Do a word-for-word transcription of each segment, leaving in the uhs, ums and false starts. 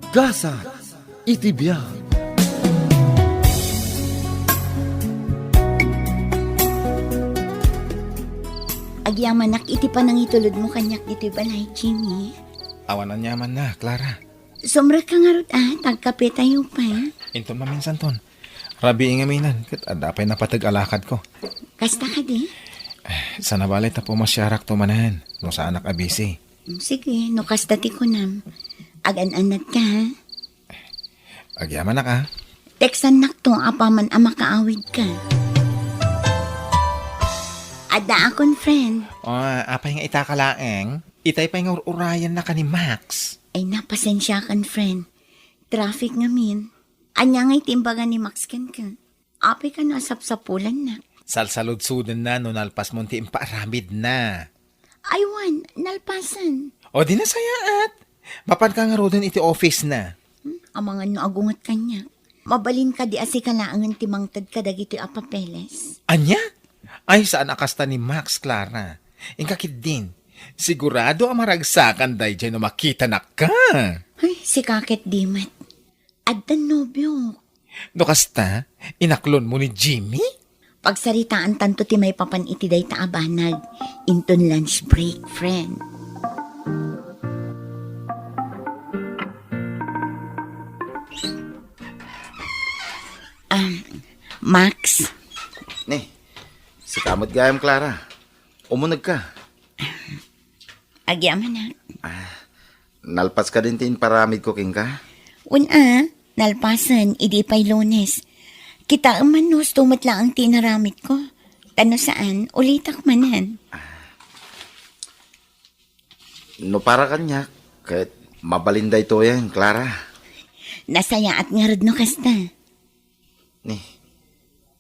Gasat iti biag. Agyamanak iti panangitulodmo kaniak ditoy balay, Jimmy. Awan aniamanna, Clara. Sumrekka ngarud, a, ta agkapetayo pay. Inton maminsanton. Rabii ngamin, ket adda pay napateg a lakadko. Kasta kadi? Saan a bale ta pumasiarakto manen, no saanak a busy. Mm, sige, no kasta ti kunam. Agan-annadka, ha? Agyamanak, a. Textannakto apaman a makaawidka. Addaakon, friend. O, apay nga itaka laeng? Itay pay nga ur-urayannaka ni Max. Ay, na, pasensiakan, friend. Traffic ngamin. Ania ngay ti imbaga ni Max kenka? Apay kano a sapsapulannak? Salsaludsodenna no nalpasmon ti impaaramidna. Ay, wen, nalpasen. O, di nasayaat. Mapanka ngaruden iti office-na. Hmm, amangan no agunget kaniak. Mabalin kadi a sika laengen ti mangted kadagitoy a papeles? Ania? Ay, saan a kasta ni Max, Clara. Inka ketdin. Sigurado a maragsakan daydiay no makitanakka. Ay, sika ket di met. Addan nobiok. No kasta, inaklonmo ni Jimmy? Pagsaritaantanto ti maipapan iti dayta a banag inton lunch break, friend. Um, Max. Ni, sika met gayam, Clara. Umunegka. Agyamanak. Ah, nalpas kadin ti imparamidko kenka? Wen a, nalpasen idi pay Lunes. Kitaem man no husto met laeng ti inaramidko. Ta no saan, ulitak manen. No para kaniak, ket mabalin daytoyen, Clara. Nasayaat ngarud no kasta. Ni,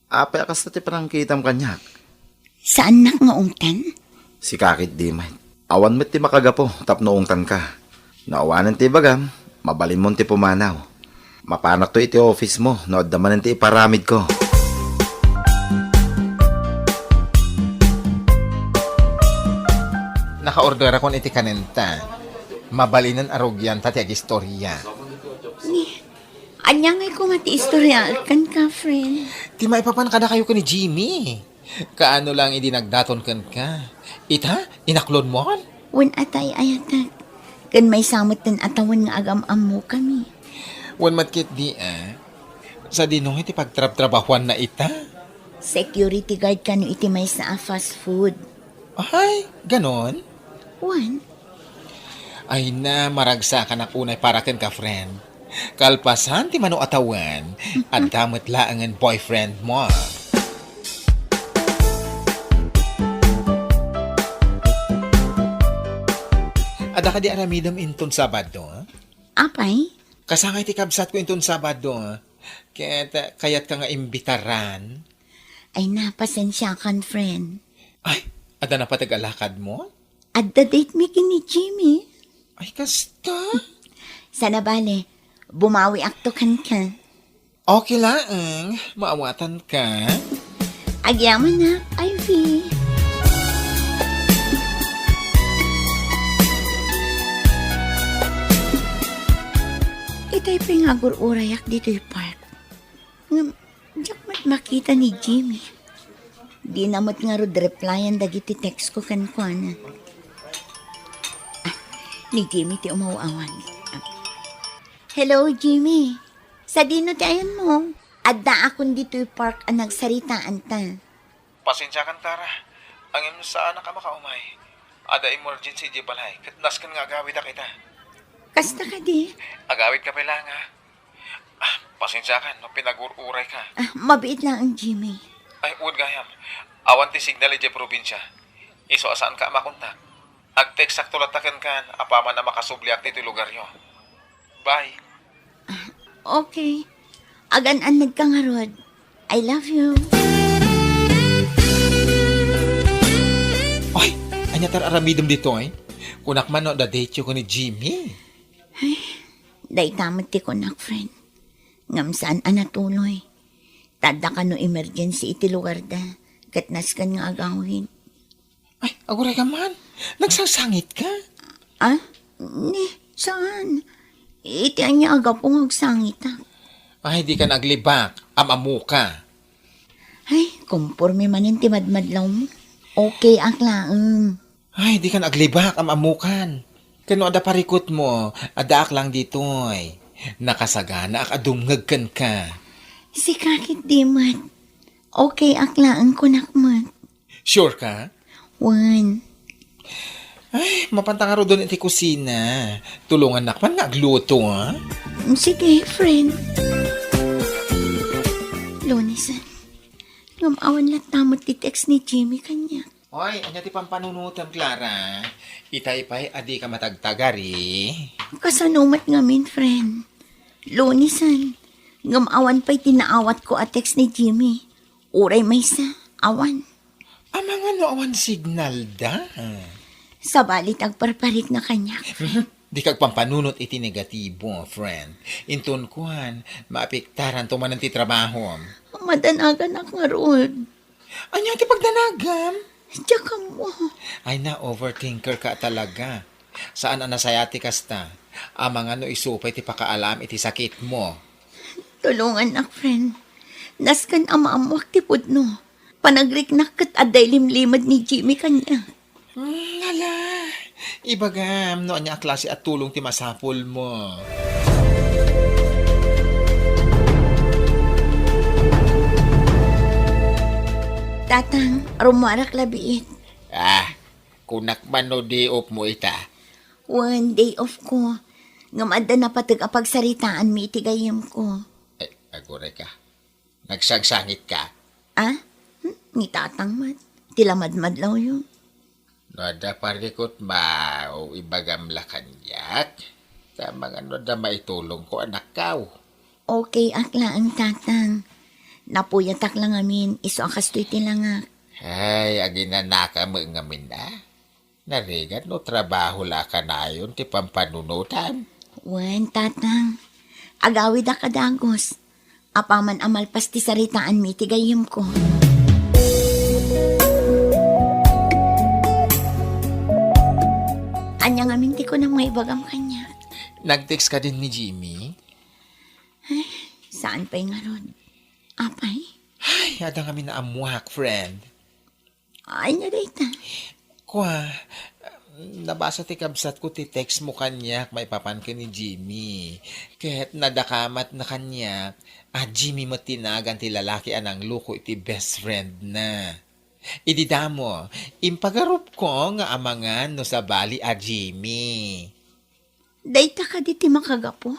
apay a kasta ti panangkitam kaniak? Saannak nga ungtan? Sika ket di met. Awan met ti makagapu tapno ungtanka. No awanen ti ibagam, mabalinmon ti pumanaw. Mapanakto iti office mo no adda manen ti iparamidko. Nakaorderakon iti kanenta. Mabalinen a rugianta ti agistorya. Ni, ania ngay koma ti istoryaek kenka, friend? Ti maipapan kadakayo ken ni Jimmy. Kaano lang idi nagdaton kenka. Ita, inaklonmon? Wen a tay-ayatek. Ken maysa met ti a tawen nga agam-ammokami. Wen met ketdi, a. Sadino iti pagtrabtrabahuanna ita? Security guard kano iti maysa a fast food. Ay, ganon? Wen. Ay na, maragsakanak unay para kenka, friend. Kalpasan ti mano a tawen, adda met laengen boyfriend mo. Adda kadi aramidem inton Sabado? Apay? Kasangay ti kabsatko inton Sabado. Ket, eh, kayatka nga imbitaran? Ay na, pasensiakan, friend. Ay, adda napateg a lakadmo? Adda date mi ken ni Jimmy. Ay, kasta? Saan a bale, bumawiakto kenka. Okay laeng, maawatanka. Agyamanak, Ivy. Itay pay nga agur-urayak ditoy park. Ngem, diak met makita ni Jimmy. Dina met ngarud replyan dagiti text ko kenkuana. Ah, ni Jimmy ti umaw-awan. Hello, Jimmy. Sadino ti ayanmo? Addaakon ditoy park a nagsaritaanta. Pasensiakan, Clara. Ngem saanak a makaumay. Adda emergency idiay balay, ket nasken nga agawidak ita. Kasta kadi? Agawidka pay laeng, a. Ah, pasensiakan no pinagur-urayka. Ah, mabiit laeng, Jimmy. Ay, wen gayam. Awan ti signal idiay probinsia. Isu a saanka a makontak. Agteksakto latta kenkan apaman a makasubliak ditoy lugaryo. Bye. Ah, okay. Agan-annadka ngarud. I love you. Ay, ania ti ar-aramidem ditoy? Kunak man no adda date-yo ken ni Jimmy. Ay, dayta met ti kunak, friend. Ngem saan a natuloy. Ta adda kano emergency iti lugarda, ket nasken nga agawid. Ay, agurayka man. Nagsasangitka? Ah? Ni, saan? Iti ania a gapu nga agsangitak? Ay, dika aglibak. Am-ammoka. Ay, komporme manen ti madmadlawmo. Okay ak laeng. Ay, dika aglibak. Am-ammokan. Ken no adda parikutmo, addaak lang ditoy. Nakasaganaak a dumngeg kenka. Sika ketdi met. Okay ak laeng, kunak met. Sure ka? Wen. Ay, mapanta ngaruden iti kusina. Tulongannak man nga agluto, ha? Sige, friend. Lunesan, ngem awan latta met ti text ni Jimmy kaniak. Oy, ania ti pampanunotem, Clara? Itay pay a dika matagtagari. Kasano met ngamin, friend? Lunesan, ngem awan pay ti naawatko a text ni Jimmy. Uray maysa, awan. Amangan no awan signalda? Sabali ti agparparikna kaniak. Dika agpampanunot iti negatibo, friend. Inton kuan, maapektaranto manen ti trabahom. Madanaganak ngarud. Ania ti pagdanagam? Diak ammo. Ay, na-overthinker ka talaga. Saan a nasayaat ti kasta. Amangan no isu pay ti pakaalam iti sakitmo. Tulongannak, friend. Nasken a maammoak ti pudno. Panagriknak ket adda ilimlimed ni Jimmy kaniak. Hmm, hala. Ibagam no ania a klase a tulong ti masapulmo. Tatang, rummuarak la biit. Ah, kunak man no day off mo ita? Wen, day off ko. Ngem adda napateg a pagsaritaanmi iti gayyemko. Ay, aguray ka. Nagsangsangit ka? Ah? Hmm? Ni Tatang met. Ti la madmadlawyo. No adda parikutmo, ibagam la kaniak. Ta amangan no adda maitulongko, anakkaw. Okay ak laeng, Tatang. Napuyatak la ngamin, isu a kastoy ti langak. Ay, aginanaka met ngamin, a? Narigat no trabaho la a kanayon ti pampanunotam. Wen, Tatang. Agawidak a dagus. Apaman a malpas ti saritaanmi iti gayyemko. Ania ngamin ti kunam nga ibagam kaniak? Nag-text kadin ni Jimmy? Ay, saan pay ngarud? Apay? Ay, adda ngamin naammoak, friend. Ania dayta? Kua, nabasa ti kabsatko ti text mo kaniak maipapan ken ni Jimmy. Ket nadakamatna kaniak a Jimmy met ti nagan ti lalaki a nangloko iti best friend na. Idi damo, impagarupko nga amangan no sabali a Jimmy. Dayta kadi ti makagapu?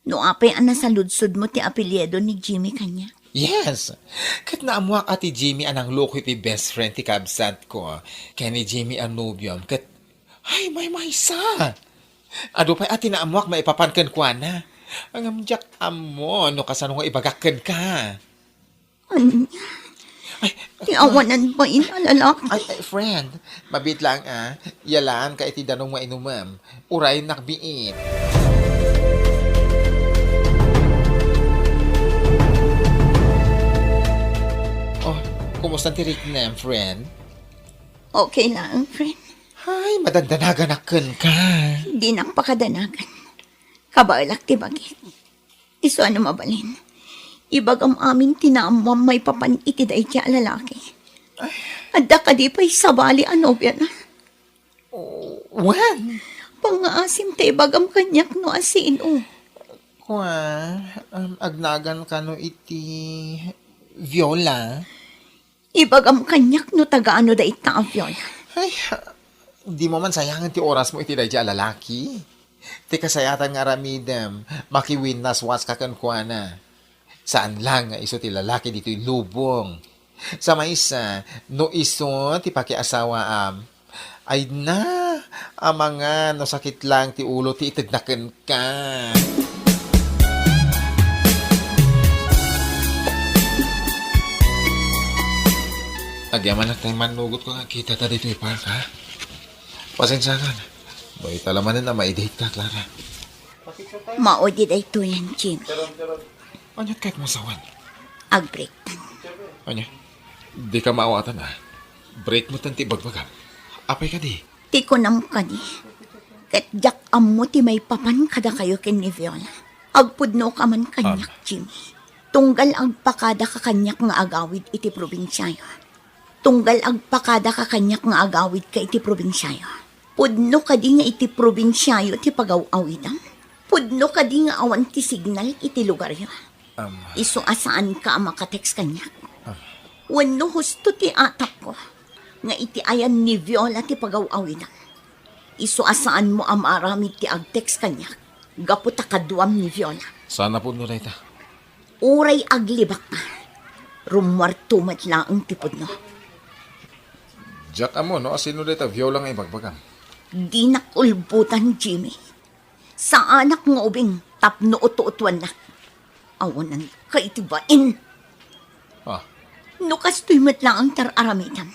No apay a nasaludsodmo ti apelyido ni Jimmy kaniak? Yes. Ket naammoak a ti Jimmy a nangloko iti best friend ti kabsatko ken ni Jimmy a nobiom ket, ay, maymaysa. Adu pay a ti naammoak maipapan kenkuana. Ngem diak ammo no kasano nga ibagak kenka. Ania? Ay, ti awanan pay a lalaki. Ay, ay, friend, mabiit lang, a. Yalan ka iti danum nga inumem. Uray nakbiit. Oh, kumusta ti riknam, friend? Okay lang, friend. Ay, madandanaganak kenka. Dinak pakadanagan. Kabaelak ti bagik. Isu a no mabalin, ibagam amin ti naammoam maipapan iti daydiay a lalaki. Adda kadi pay sabali a nobiana? Oh, wen? Pangngaasim ta ibagam kaniak no asino. Kua, um, agnagan kano iti Viola? Ibagam kaniak no taga-ano dayta a Viola. Ay, dimo man sayangen ti orasmo iti daydiay a lalaki. Ti kasayaatan nga aramidem, makiwinnaswaska kenkuana. Saan lang nga isu ti lalaki ditoy lubong. Sa maysa, no isu ti pakiasawaam, ay na, amangan no sakit lang ti ulo ti itedna kenka. Agyamanak tay mannugotko nga agkitata ditoy park, ha? Pasensiakan. Mayta la manen a maidate ka, Clara. Mao di daytoyen, Jimmy. Ania't kayatmo a sawen? Agbreaktan. Ania? Dika maawatan, a. Break metten ti ibagbagam. Apay kadi? Ti kunam kadi, Ket diak ammo ti maipapan kadakayo ken ni Viola. Agpudnoka man kaniak, Jimmy. Tunggal agpakadaka kaniak nga agawid iti probinsiayo. Tunggal agpakadaka kaniak nga agawidka iti probinsiayo. Pudno kadi nga iti probinsiayo ti pagaw-awidam? Pudno kadi nga awan ti signal iti lugaryo? Am. Isu a saanka a makatext kaniak. Ah. Wenno husto ti atapko nga iti ayan ni Viola ti pagaw-awidam? Isu a saanmo a maaramid ti agtext kaniak gapu ta kaduam ni Viola. Saan a pudno dayta? Uray aglibakka, rummuarto met laeng ti pudno. Diak ammo no asino dayta Viola nga ibagbagam. Dinak ulbotan, Jimmy. Saanak nga ubing tapno utuutuannak. Awananka iti bain. Ah. No kastoy met laeng ti ar-aramidem,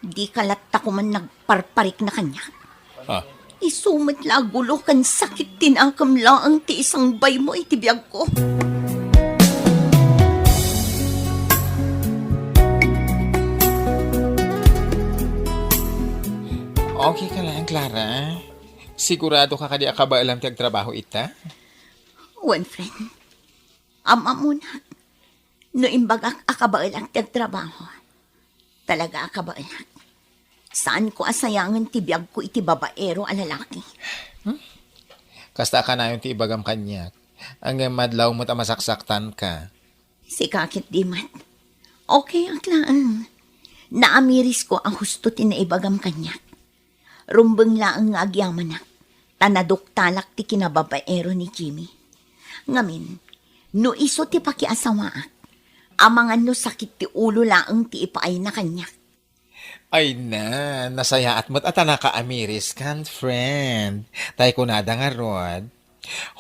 dika latta koman nagparparikna kaniak. Ah. Isu met la a gulo ken sakit ti nakem laeng ti isangbaymo iti biagko. Okay ka laeng, Clara? Sigurado ka kadi a kabaelam ti agtrabaho ita? Wen, friend. Am-ammonak, no imbagak a kabaelak ti agtrabaho, talaga a kabaelak. Saanko a sayangen ti biagko iti babaero a lalaki. Hmm? Kasta a kanayon ti ibagam kaniak. Ngem madlaw met a masaksaktanka. Sika ket di met. Okay ak laeng. Naamirisko a husto ti naibagam kaniak. Rumbeng laeng nga agyamanak, ta naduktalak ti kinababaero ni Jimmy. Ngamin, no isu ti pakiasawaak, amangan no sakit ti ulo laeng ti ipaayna kaniak. Ay na, nasayaat met a ta nakaamiriskan, friend. Tay kunada ngarud,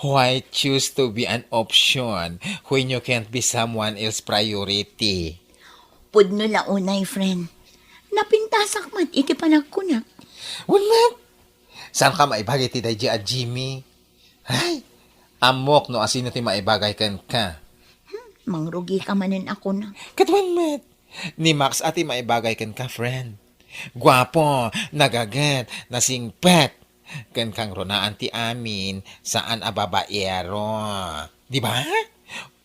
why choose to be an option when you can't be someone else's priority? Pudno la unay, friend. Napintasak met iti panagkunak. Wen met, saanka maibagay ti daydi a Jimmy? Ay, ammok no asino ti maibagay kenka. Hmm, mangrugika manen a kunak. Ket wen met, ni Max a ti maibagay kenka, friend. Guapo, nagaget, nasingpet. Ken kangrunaan ti amin, saan a babaero. Di ba?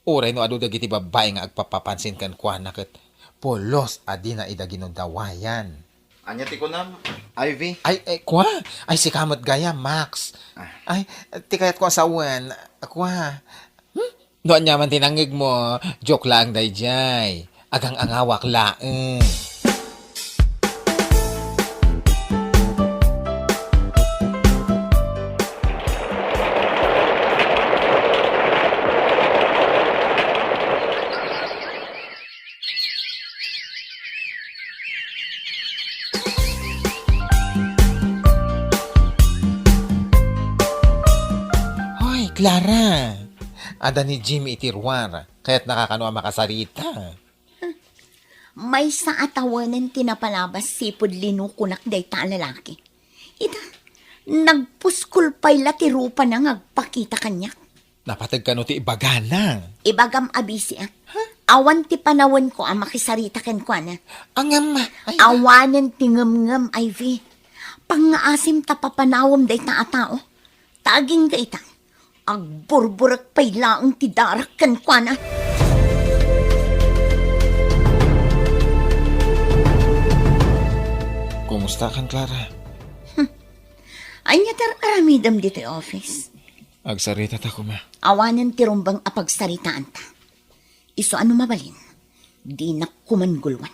Uray no adu dagiti babbai nga agpapapansin kenkuana ket pulos a dina ida ginudawayan. Ania ti kunam, Ivy? Ay, ay, kua? Ay, sika met gayam, Max. Ah. Ay, ti kayatko a sawen, kua? Hmm? No ania man ti nangngegmo, joke laeng daydiay. Agang-angawak laeng. Hoy, Clara! Adda ni Jimmy iti ruar. Kayatnaka kano a makasarita? Maysa a tawen ti napalabas sipud linukonak dayta a lalaki. Ita, nagpuskol pay la ti rupana nga agpakita kaniak. Napateg kano ti ibagana? Ibagam a bisiak. Ha? Awan ti panawenko a makisarita kenkuana. Ngem, ay, awanen ti ngemngem, Ivy. Pangngaasim ta papanawem dayta a tao. Ta agingga ita, agburburek pay laeng ti darak kenkuana. Kumusta kan, Clara? Hmm. Ania ti ar-aramidem ditoy office? Agsarita ta koma. Awanen ti rumbeng a pagsaritaanta. Isu a no mabalin, dinak koman guluan.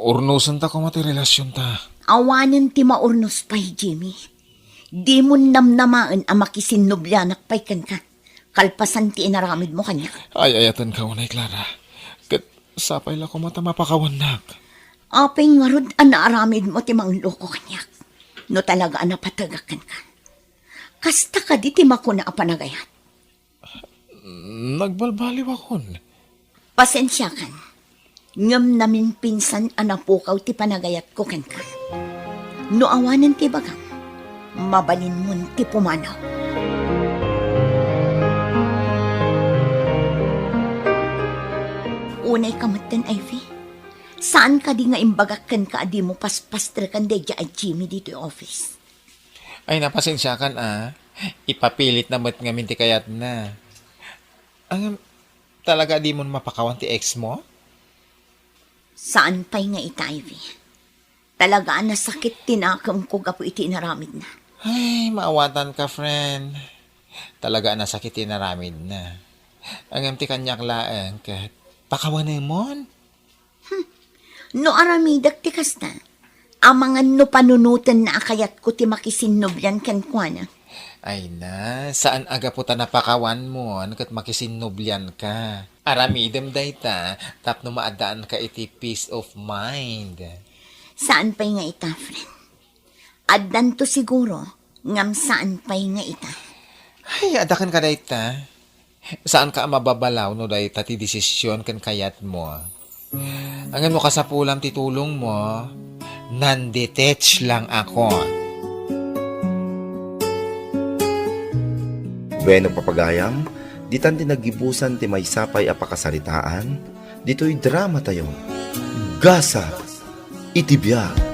Urnosenta koma ti relasionta. Awanen ti maurnos pay, Jimmy. Dimon namnamaen a makisinnublianak pay kenka, kalpasan ti inaramidmo kaniak. Ay-ayatenka unay, Clara. Ket sapay la koma ta mapakawannak. Apay ngarud a naaramidmo ti mangloko kaniak? No talaga a napategak kenka. Kasta kadi ti makuna a panagayat? Nagbalbaliwakon. Pasensiakan, ngem namimpinsan a napukaw ti panagayatko kenka. No awanen ti ibagam, mabalinmon ti pumanaw. Unay ka metten, Ivy. Saan kadi nga imbagak kenka a dimo paspastreken daydiay a Jimmy ditoy office? Ay, napasensiakan, a. Ipapilit na met ngamin ti kayatna. Ngem, talaga a dimon mapakawan ti ex mo? Saan pay nga ita, Ivy. Talaga a nasakit ti nakemko gapu iti inaramidna. Ay, maawatanka, friend. Talaga a nasakit ti inaramidna. Ngem ti kaniak laeng ket pakawanemon? Hmm. No aramidek ti kasta, amangan no panunotenna a kayatko ti makisinnublian kenkuana. Ay na, saan a gapu ta napakawanmon ket makisinnublianka. Aramidem dayta tapno maaddaanka iti peace of mind. Saan pay nga ita, friend. Addanto siguro, ngem saan pay nga ita. Ay, adda kenka dayta. Saanka a mababalaw no dayta ti desisyon ken kayatmo. Ngem no kasapulam ti tulongmo, nanditech lang ako. Bueno, papagayam, ditan ti naggibusan ti maysa pay a pakasaritaan, ditoy dramatayo, Gasat iti Biag.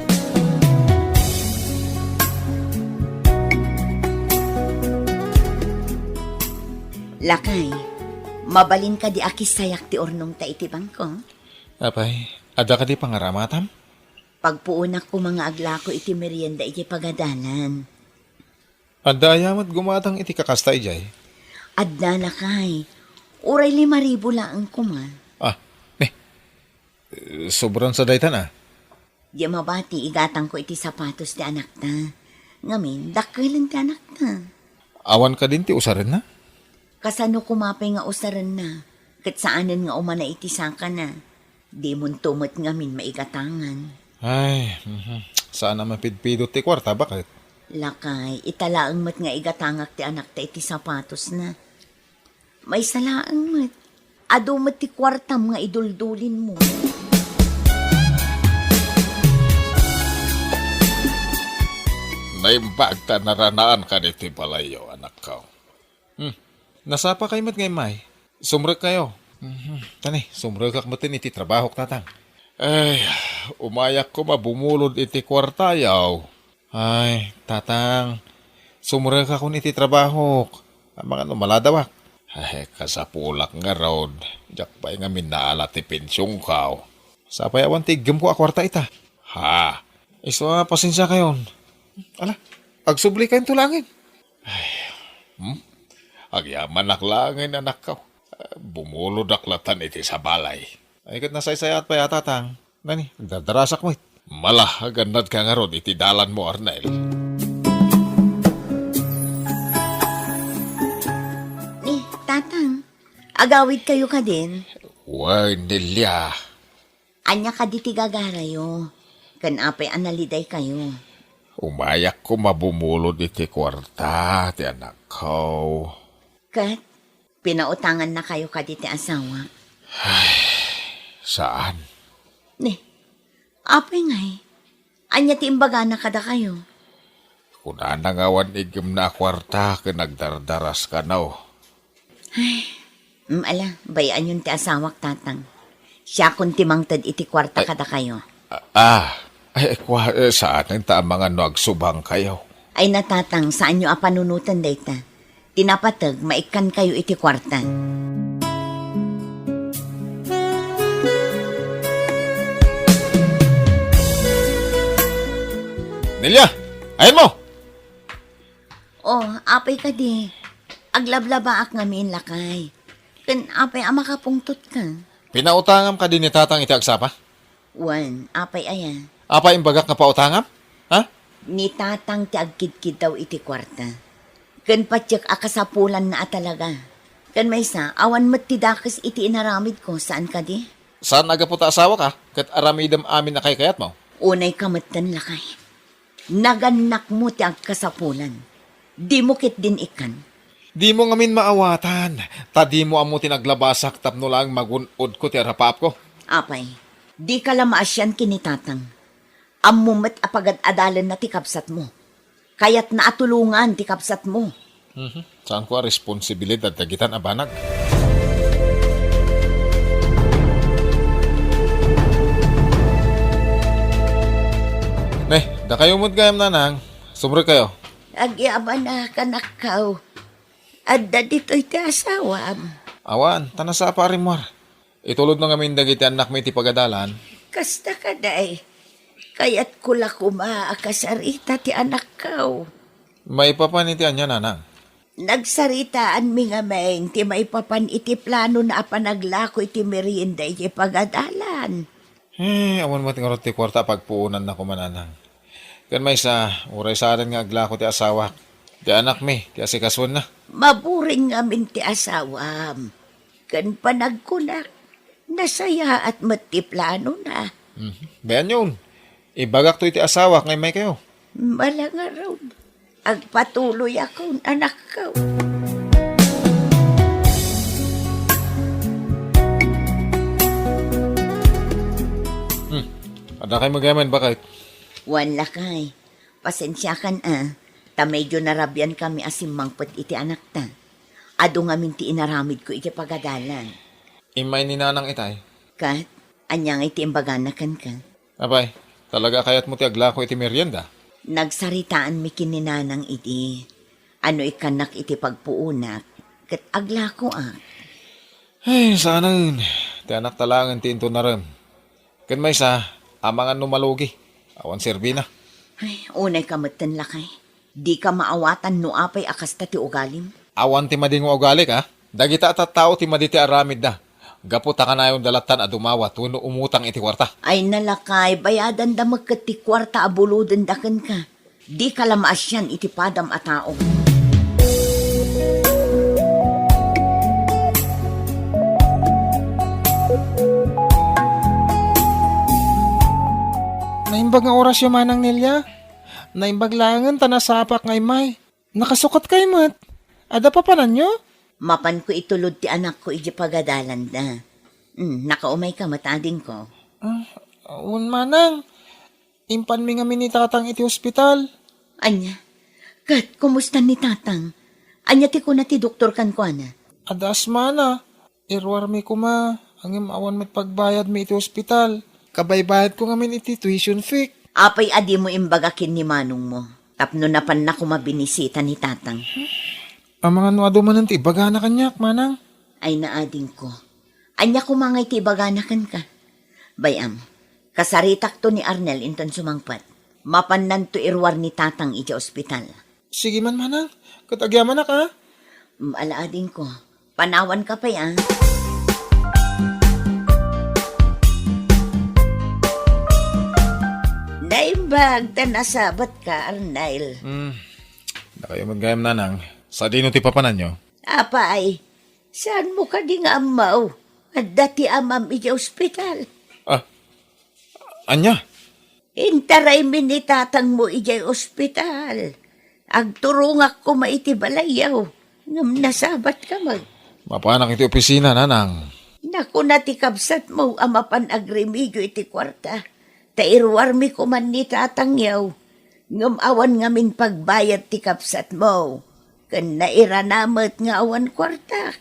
Lakay, mabalin kadi a kissayak ti urnongta iti bangko? Apay, adda kadi pangaramatam? Pagpuonak koma nga aglako iti merienda iti pagadalan. Adda aya met gumatang iti kakasta idiay? Adda, lakay. Uray lima ribu laeng koma. Ah, ne. Sobran sa daytan, a. Di mabati, igatangko iti sapatos ti anakta. Ngamin, dakkelen ti anakta. Awan kadin ti usarenna? Kasano koma pay nga usarenna? Ket saanen nga umana iti sakana. Dimonto met ngamin maigatangan. Ay, mhm. Saan a mapidpidot ti kuarta, baket? Lakay, ita laeng met nga igatangak ti anakta iti sapatosna. Maysa laeng met. Adu met ti kuartam nga iduldulinmo. Naimbag ta naranaanka ditoy balayyo, anakko. Hmm. Nasapakay met nga immay. Sumrekkayo. Mhm. Tani, sumrekak metten iti trabahok, tatang. Ay, umayak koma bumulod iti kuartayo. Ay, tatang, sumrekakon iti trabahok. Amangan no maladawak. Ay, kasapulak ngarud. Diak pay ngamin naala ti pensionko. Sapay awan ti iggemko a kuarta ita. Ha? Isu a, pasensiakayon. Ala, agsublikayonto laengen. Ay, hmm? Agyamanak laengen, anakko. Bumulodak latan iti sabalay. Ay, ket nasaysayaat pay a, tatang. Nani, agdardarasak met. Mala, agannadka ngarud iti dalanmo, Arnel. Ni, tatang, agawidkayo kadin? Wen, Nelia. Ania kadi ti gagarayo? Ken apay a nalidaykayo? Umayak koma bumulod iti kuarta ti anakko. Ket pinautangannakayo kadi ti asawa? Ay, saan. Ni, apay ngay? Ania ti imbagana kadakayo? Kunana nga awan iggemna a kuarta ken agdardaras kano. Ay, mm, ala, bay-anyon ti asawak, tatang. Siakon ti mangted iti kuarta kadakayo. Ah, ay, kua, eh, saanen ta amangan no agsubangkayo. Ay na, tatang, saanyo a panunoten dayta. Ti napateg, maikkankayo iti kuarta. Nelia, ayanmo! Oh, apay kadi, aglablabaak ngamin, lakay. Ken apay a makapungtotka? Pinautangam kadi ni tatang iti agsapa? Wen, apay aya? Apay imbagak nga pautangam? Ha? Ni tatang ti agkidkiddaw iti kuarta. Ken patiek a kasapulanna a talaga. Ken maysa, awan met ti dakes iti inaramidko, saan kadi? Saan a gapu ta asawaka, ket aramidem amin a kaykayatmo? Unayka metten, lakay. Nagannakmo ti agkasapulan. Dimo ketdin ikkan. Dimo ngamin maawatan, ta dimo ammo ti naglabasak tapno laeng magun-odko ti arapaapko. Apay, dika la maasian ken ni tatang. Ammo met a pagad-adalenna ti kabsatmo. Kayatna a tulongan ti kabsatmo. Mhm. Saanko a responsibilidad dagitan a banag. Ne, dakayo met gayam, nanang. Sumrekkayo. Agyamanak, anakko. Adda ditoy ti asawam? Awan, ta nasapa a rimmuar. Itulodna ngamin dagiti annakmi iti pagadalan. Kasta kadi, kayatko la koma a kasarita ti anakko. Maipapan iti ania, nanang? Nagsaritaanmi ngamin ti maipapan iti planona a panaglako iti merienda iti pagadalan. Eh, awan met ngarud ti kuarta a pagpuonanna koma, nanang. Ken maysa, uray saanen nga aglako ti asawak. Ti anakmi, ti asikasoenna. Maburing ngamin ti asawam. Ken panagkunak, nasayaat met ti planona. Mhm. Bayanyon, ibagakto iti asawak nga immaykayo. Malangarud. Agpatuloyakon, anakko. Hmm. Adda kay magayamen, baket? Wen, lakay. Pasensiakan a, ta medyo narabiankami a simmangpet iti anakta. Adu ngamin ti inaramidko iti pagadalan. Immay ni nanang itay? Ket, ania ngay ti imbagana kenka? Apay, talaga a kayatmo ti aglako iti merienda? Nagsaritaanmi ken ni nanang idi, a no ikkannak iti pagpuonak, ket aglakoak. Ay, saanen, ti anakta laengen ti inton narem. Ken maysa, amangan no malugi, awan serbina. Ay, unayka metten, lakay. Dika maawatan no apay a kasta ti ugalim? Awan ti madi nga ugalik, a? Dagita a tattao ti madi ti aramidda. Gapu ta kanayonda lattan a dumawat wenno umutang iti kuarta. Ay, lakay, bayadanda met ket ti kuarta a bulodenda kenka. Dika la maasian iti padam a tao. Naimbag nga orasyo, Manang Nelia. Naimbag laengen ta nasapak nga immay. Nakasukat kay met. Adda papananyo? Mapanko itulod ti anakko iti pagadalanda. Hmm, nakaumayka met, adingko. Ah, wen, Manang. Impanmi ngamin ni Tatang iti ospital. Ania? Ket kumusta ni Tatang? Ania ti kuna ti doktor kenkuana? Adda asmana. Iruarmi koma, ngem awan met pagbayadmi iti ospital. Kabaybayadko ngamin iti tuition fee. Apay a dimo imbaga ken ni manongmo tapno napanna koma binisita ni Tatang? Amangan no adu manen ti ibagana kaniak, Manang. Ay, naadingko. Ania koma ngay ti ibagana kenka? Bay-am, kasaritakto ni Arnel inton sumangpet. Mapannanto iruar ni Tatang idiay ospital. Sige man, Manang. Ket agyamanak, a? Mm, ala, adingko. Panawanka pay, a? Naimbag ta nasabatka, Arnel. Hmm. Dakayo met gayam, Nanang. Sadino ti papananyo? Apay, saanmo kadi nga ammo? Adda ti amam idiay ospital. Ah, ania? Intaraymi ni tatangmo idiay ospital. Agturongak koma iti balayyo, ngem nasabatka met. Mapanak iti opisina, Nanang. Nakuna ti kabsatmo a mapan agrimedyo iti kuarta, ta iruarmi koman ni tatangyo, ngem awan ngamin pagbayad ti kabsatmo, ken nairana met nga awan kuarta.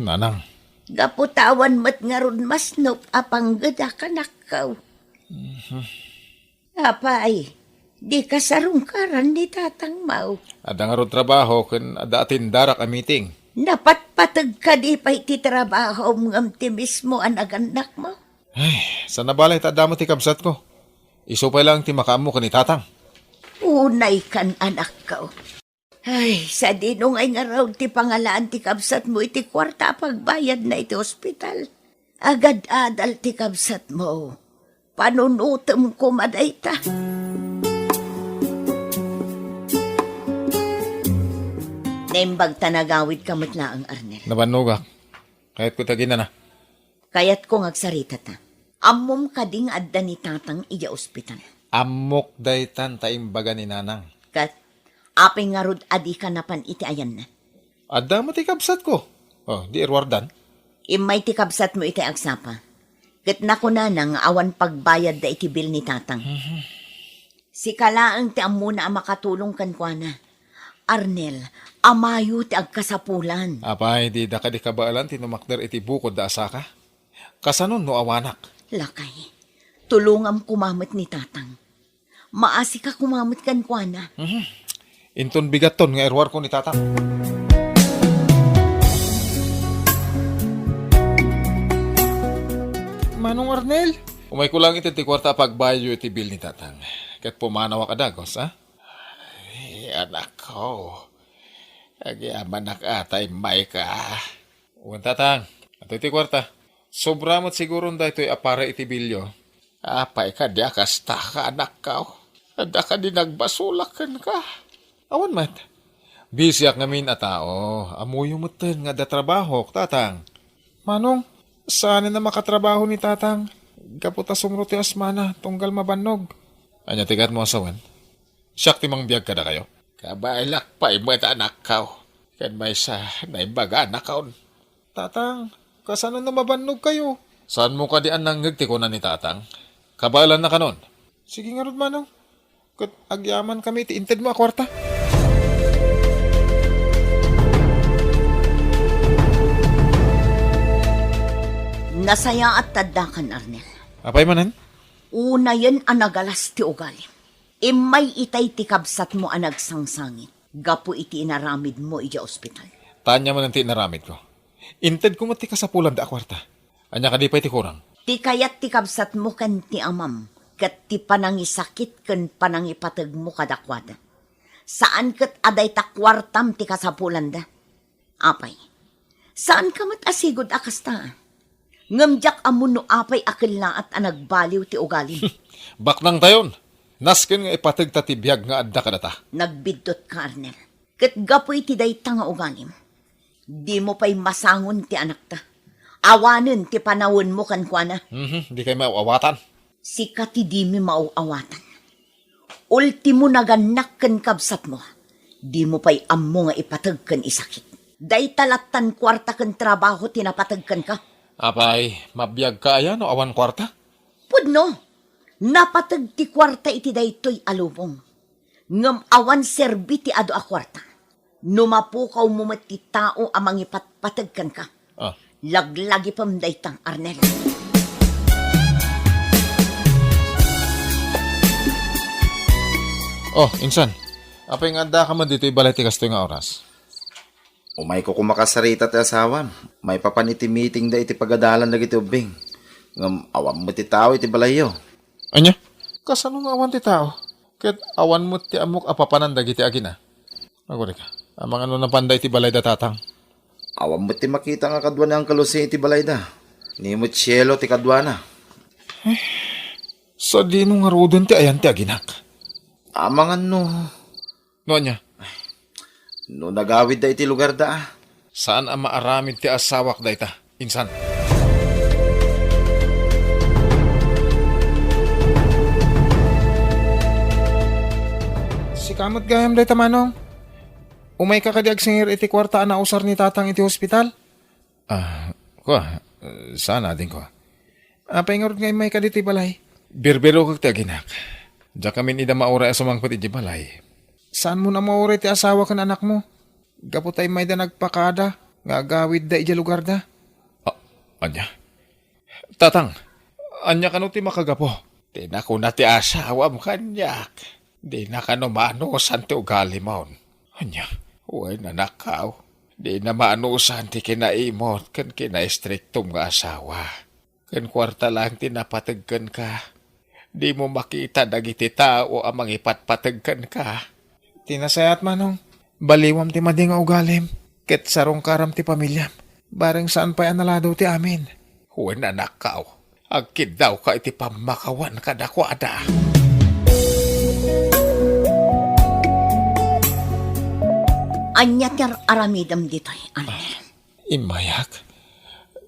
Nanang. Gapu ta awan met ngarud masnop a panggedak, anakko. Mhm. Apay, dika sarungkaran ni tatangmo? Adda ngarud trabaho ken adda atendarak a meeting. Napatpateg kadi pay ti trabahom ngem ti mismo a nagannakmo? Ay, saan a balay ta adda met ti kabsatko. Isu pay laeng ti makaammo ken ni tatang. Unaykan, anakko. Ay, sadino ngay ngarud ti pangalaan ti kabsatmo iti kuarta a pagbayadna iti ospital? Agad-adal ti kabsatmo. Panunotem koma dayta. Naimbag ta nagawidka met laeng, Arnel. Nabannogak. Kayatko ti aginana. Kayatko nga agsaritata. Ammom kadi nga adda ni tatang idiay ospital? Ammok daytan ta imbaga ni nanang. Ket, apay ngarud a dika napan iti ayanna? Adda met ti kabsatko. Oh, di iruardan. Immay ti kabsatmo iti agsapa. Ket nakunana nga awan pagbayadda iti bill ni tatang. Mhm. Sika laeng ti ammona a makatulong kenkuana. Arnel, amayo ti agkasapulan. Apay, dida kadi kabaelan ti numakder iti bukodda a saka? Kasano no awanak? Lakay, tulongam koma met ni tatang. Maasika koma met kenkuana. Mhm. Inton bigatton nga iruarko ni Tatang. Manong Arnel? Umayko lang iti ti kuarta a pagbayadyo iti bill ni Tatang. Ket pumanawak a dagos, a? Ay, anakko. Agyamanak a ta immayka. Wen, Tatang. Adtoy ti kuarta. Sobra met siguron daytoy a para iti billyo. Apay kadi a kasta ka, anakko? Adda kadi nagbasolak kenka? Awan met. Bisiak ngamin a tao. Ammoyo metten nga adda trabahok, Tatang. Manong, saanen a makatrabaho ni Tatang. Gapu ta sumro ti asmana, tunggal mabannog. Ania ti kayatmo a sawen? Siak ti mangbiag kadakayo. Kabaelak pay met, anakko. Ken maysa, naimbaganak. Tatang, kasano no mabannogkayo? Saanmo kadi a nangngeg ti kuna ni Tatang? Kabaelanna kanon. Sige ngarud, Manong. Ket agyamankami iti intedmo a kuarta. Nasayaat ta addakan, Arnel. Apay manen? Unayen a nagalas ti ugalim. Immay itay ti kabsatmo a nagsangsangit gapu iti inaramidmo idiay ospital. Ta ania manen ti inaramidko? Intedko met ti kasapulanda a kuarta. Ania kadi pay ti kurang? Ti kayat ti kabsatmo ken ti amam, ket ti panangisakit ken panangipategmo kadakuada. Saan ket a dayta kuartam ti kasapulanda. Apay, saanka met a sigud a kasta. Ngem diak ammo no apay a kellaat a nagbaliw ti ugalim. Baknangtayon. Nasken nga ipategta ti biag nga adda kadata. Nagbiddutka, Arnel. Ket gapu iti dayta nga ugalim, dimo pay masangon ti anakta. Awanen ti panawenmo kenkuana. Mhm, dikay maaw-awatan. Sika ti dimi maaw-awatan. Ultimo, nagannak ken kabsatmo, dimo pay ammo nga ipateg ken isakit. Dayta lattan kuarta ken trabaho ti napateg kenka. Apay, mabiagka aya no awan kuarta? Pudno, napateg ti kuarta iti daytoy a lubong. Ngem awan serbi ti adu a kuarta. No mapukawmo met ti tao a mangipatpateg kenka, ah, laglagipem dayta, Arnel. Oh, insan, apay nga addaka met ditoy balay ti kastoy nga oras? Umayko koma kasarita ti asawam. Maipapan iti meetingda iti pagadalan dagiti ubbing. Ngem awan met ti tao iti balayyo. Ania? Kasano nga awan ti tao? Ket awan met ti ammok a papanan dagiti agina. Agurayka, amangan no napanda iti balayda, Tatang. Awan met ti makita nga kadua ni Uncle Jose iti balayda. Ni met sielo ti kaduana. Eh, sadino ngaruden ti ayan ti aginak? Amangan no. No ania? No nagawidda iti lugarda, a. Saan a maaramid ti asawak dayta, insan. Sika met gayam dayta, Manong. Umayka kadi agsingir iti kuarta a nausar ni Tatang iti hospital? Ah, kua, saan, adingko. Apay ngarud nga immayka ditoy balay? Birbirokek ti aginak. Diakamin ida mauray a sumangpet idiay balay. Saanmon a mauray ti asawa ken anakmo? Gapu ta immayda nagpakada nga agawidda idiay lugarda. Ah, ania? Tatang, ania kano ti makagapu? Ti nakuna ti asawam kaniak, dina kano maanusan ti ugalimon. Ania? Wen, anakkaw, dina maanusan ti kinaimot ken kinaistriktom nga asawa. Ken kuarta laeng ti napateg kenka. Dimo makita dagiti tao a mangipatpateg kenka. Ti nasayaat, Manong, baliwam ti madi nga ugalim, ket sarungkaram ti pamiliam. Bareng saan pay a naladaw ti amin. Wen, anakkaw, agkiddawka iti pammakawan kadakuada. Ania ti ar-aramidem ditoy, Arnel? Immayak,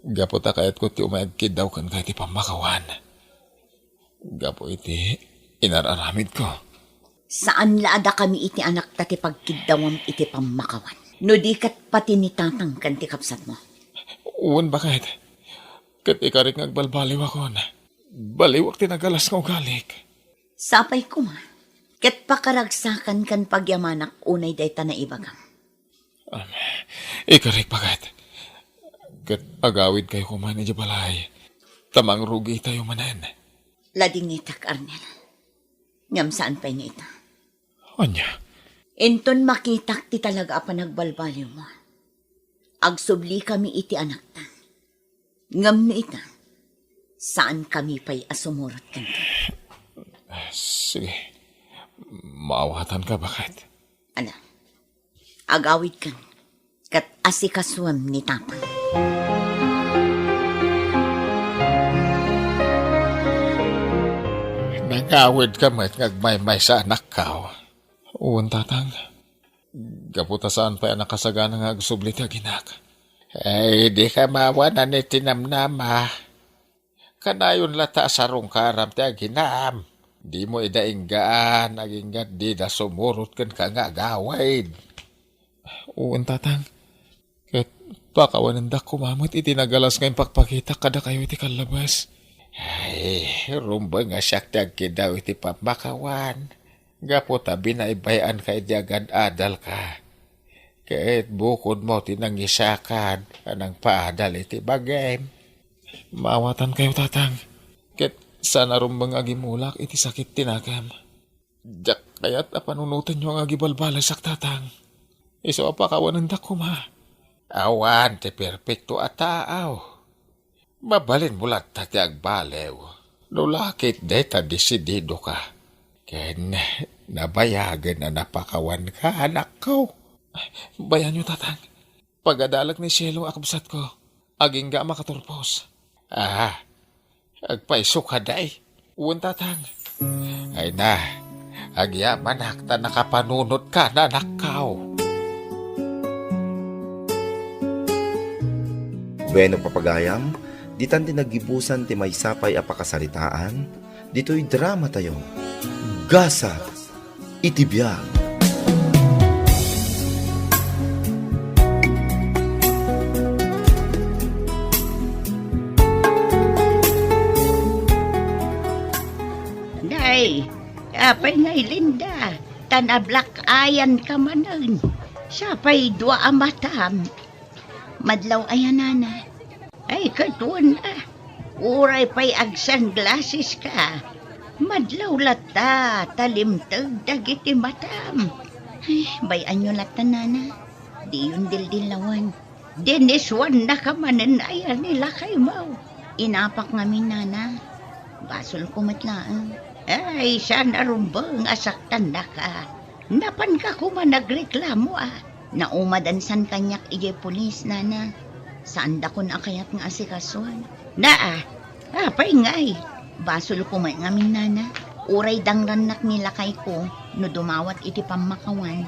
gapu ta kayatko ti umay agkiddaw kenka iti pammakawan. Gapu iti inar-aramidko. Saan la a dakami iti anakta ti pagkiddawam iti pammakawan, no di ket pati ni Tatang ken ti kabsatmo? Wen, baket. Ket ikarik nga agbalbaliwakon. Baliwak ti nagalas nga ugalik. Sapay koma, ket pakaragsakan ken pagyamanak unay dayta naibagam. Am, ikarik, baket. Ket agawidkayo koma idiay balay, ta mangrugitayo manen. Ladingitek, Arnel. Ngem saan pay nga ita. Ania? Inton makitak ti talaga a panagbalbaliwmo, agsublikami iti anakta. Ngem no ita, saankami pay a sumurot kenka. Sige. Maawatanka, baket. Ala, agawidkan, ket asikasuem ni Tatang. Nagawidka met nga agmaymaysa, anakko. Wen, Tatang. Gapu ta saan pay a nakasagana nga agsubli ti aginak. Ay, dika maawanan iti namnama. Kanayon latta a sarungkaram ti aginam. Dimo ida inggaan, agingga dida sumurot kenka nga agawid. Wen, Tatang. Ket pakawanendak koma met iti nagalas nga impakpakitak kadakayo iti kallabas. Ay, rumbeng a siak ti agkiddaw iti pammakawan. Gapu ta binaybay-anka idi agad-adalka. Ket bukodmo ti nangisakad a nangpaadal iti bagim. Maawatankayo, Tatang. Ket saan a rumbeng a gimulak iti sakit ti nakam. Diak kayat a panunotenyo nga agibalbalisak, Tatang. Isu a pakawanendak koma. Awan ti perpekto a tao. Mabalinmo latta ti agbaliw. No la ket dayta desididoka. Ken nabayagen a napakawanka, anakko. Bayanyo, Tatang. Pagadalek ni sielo a kabsatko. Agingga a makaturpos. Ah, agpayso ka, day. Wen, Tatang. Ay na, agyamanak ta nakapanunotka, anakko. Bueno, papagayam, ditan ti naggibusan ti maysa pay a pakasaritaan ditoy dramatayo, Gasat iti Biag. Nay, apay nga Linda, ta nablack-eyan ka manen. Sapay dua a matam. Madlaw aya, nana? Ay, ket wen a. Uray pay agsunglasses ka. Madlaw latta, ta limteg dagiti matam. Ay, bay-anyo latta, nana. Diyon dildillawen. Diniswannaka manen aya ni lakaymo. Inapak ngamin, nana. Basolko met laeng. Ay, saan a rumbeng a saktannaka. Napanka koma nagreklamo a naumadansan kaniak idiay pulis, nana. Saandakon a kayat nga asikasuan. Naa, apay ngay? Basolko met ngamin, nana. Uray dangrannak ni lakayko no dumawat iti pammakawan.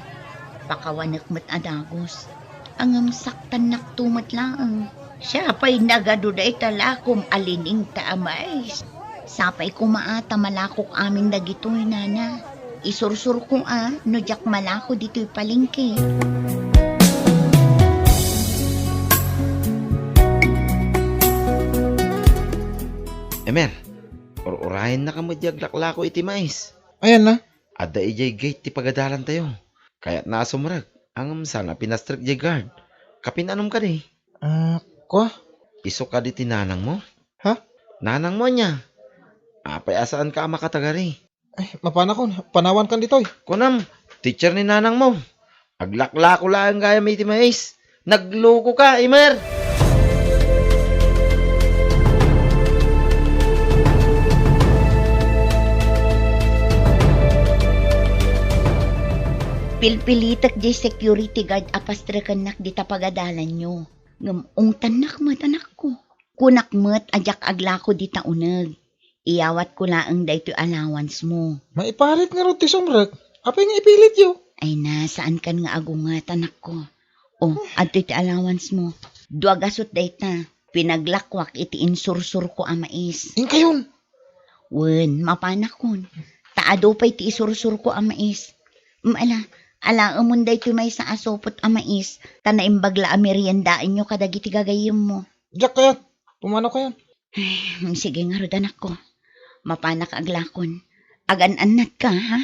Pakawanek met a dagus. Ngem saktannakto met laeng. Siapay nagadu dayta lakom a liningta a mais. Sapay koma a ta malakok amin dagitoy, nana. Isursurko a no diak malako ditoy palengke. Emer, ur-urayennaka met di aglaklako iti mais. Ayan na. Adda idiay gate ti pagadalantayo. Kayatna a sumrek, ngem saan a pinastrek diay guard. Kapin-anom kadi? Ah, kua? Isu kadi ti nanangmo? Ha? Nanangmo ania? Apay a saanka a makatagari? Ay, mapanakon, panawankan ditoy. Kunam, teacher ni nanangmo. Aglaklako laeng gayam iti mais. Nagluko ka, Emer! Pilpilitek diay security guard a pastrekennak dita pagadalanyo. Ngem ungtannak met, anakko. Kunak met a diak aglako dita uneg. Iyawatko laeng daytoy allowance mo. Maiparit ngarud ti sumrek. Apay nga ipilityo? Ay na, saankan nga agunget, anakko. O, adtoy ti allowance mo. Dua gasut dayta. Pinaglakwak iti insursurko a mais. Inkayon? Wen, mapanakon. Ta adu pay ti isursurko a mais. Em, ala, alaemon daytoy maysa a supot a mais, ta naimbag la a meriendaenyo kadagiti gagayyemmo. Diak kayat. Pumanaw kayan. Ay, sige ngarud, anakko. Mapanak aglakon. Agan-annatka, ha?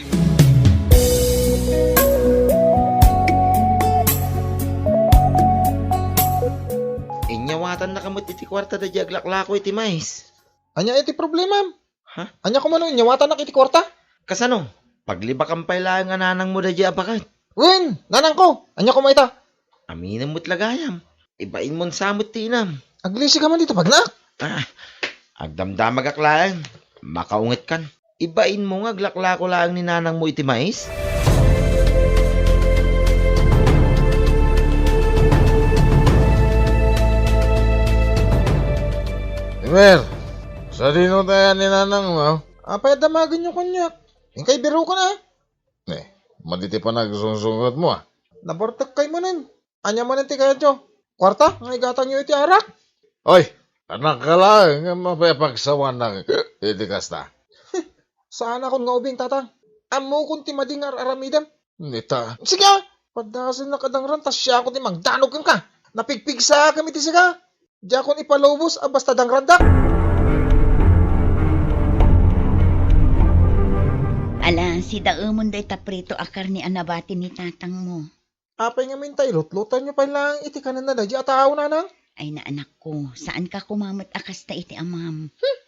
Inyawatannaka met iti kuarta daydi aglaklako iti mais. Ania iti problemam? Ha? Ania koma no inyawatannak iti kuarta? Kasano? Paglibakam pay laeng a nanangmo daydiay a baket. Wen, nanangko. Ania koma ita? Aminem met la gayam. Ibainmon sa met ti inam. Aglisika man dita pagnaak. Ah, agdamdamagak laeng. Makaungetkan. Ibainmo nga aglaklako laeng ni nanangmo iti mais? Emer, sadino tayan ni nanangmo? Apay a damagenyo kaniak? Inkay biroken a? Ne, madi ti panagsungsungetmo a. Nabartek kay manen. Ania manen ti kayatyo? Kuarta nga igatangyo iti arak? Oy, anak ka laeng nga mapay a pagsawanak iti kasta. Saanakon nga ubing, Tatang. Ammokon ti madi nga ar-aramidem. Nita. Sige a! Padasennak a dangran ta siakon ti mangdanog kenka. Napigpigsaakem iti sika. Diakon ipalubos a basta dangrandak. Ala, sidaemon dayta prito a karne a nabati ni tatangmo. Apay ngamin ta ilutlutanyo pay laeng iti kanenna daydiay a tao, nanang? Ay, naanakko, saanka koma met a kasta iti amam. Hmm.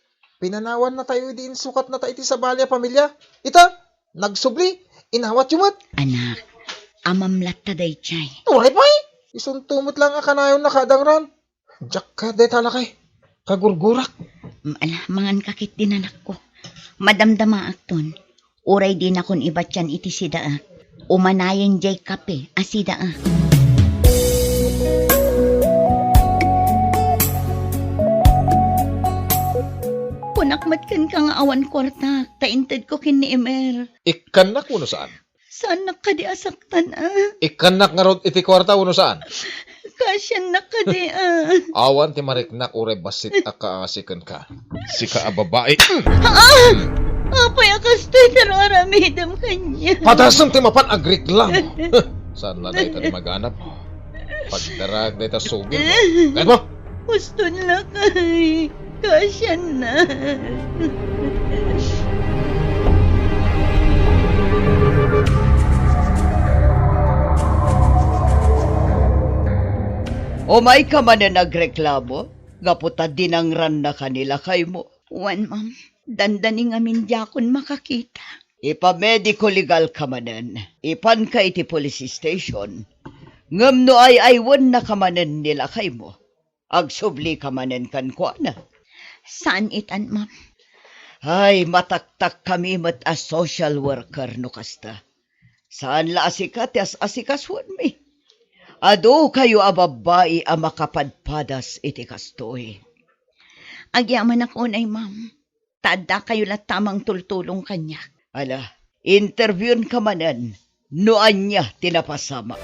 Pinanawannatayo idi insukatnata iti sabali a pamilia. Ita, nagsubli, inawatyo met. Anak, amam latta daydiay. Uray pay! Isunto met laeng a kanayonna a dangran. Diak kayat dayta, lakay. Kagurgurak. Mm, ala, manganka ketdin, anakko. Madamdamaakton. Uray dinakon ibatian iti sidaak. Umanayen diay kape a sidaak. Kunak met kenka nga awan kuartak, ta intedko ken ni Emer. Ikkannak wenno saan? Saannak kadi a saktan a? Ikkannak ngarud iti kuarta wenno saan? Kaasiannak kadi a? Awan ti mariknak uray bassit a kaasi kenka. Sika a babai. Ah! Apay a kastoy ti ar-aramidem kaniak? Padasem ti mapan agreklamo. Saan la dayta ti maganap? Pagdarag dayta sugil mo. Kayat mo? Uston, lakay. Kaasiannak. Umayka manen agreklamo, gapu ta dinangrannaka ni lakaymo. Wen, ma'am. Dandani ngamin diakon makakita. Ipamediko legalka manen. Ipanka iti police station. Ngem no ay-aywennaka manen ni lakaymo, agsublika manen kenkuana. Saan itan, ma'am? Ay, mataktakkami met a social worker no kasta. Saan la a sika ti as-asikasuenmi. Adu kayo a babbai a makapadpadas iti kastoy. Agyamanak unay, ma'am. Ta addakayo latta a mangtultulong kaniak. Ala, interviewka manen no ania ti napasamak.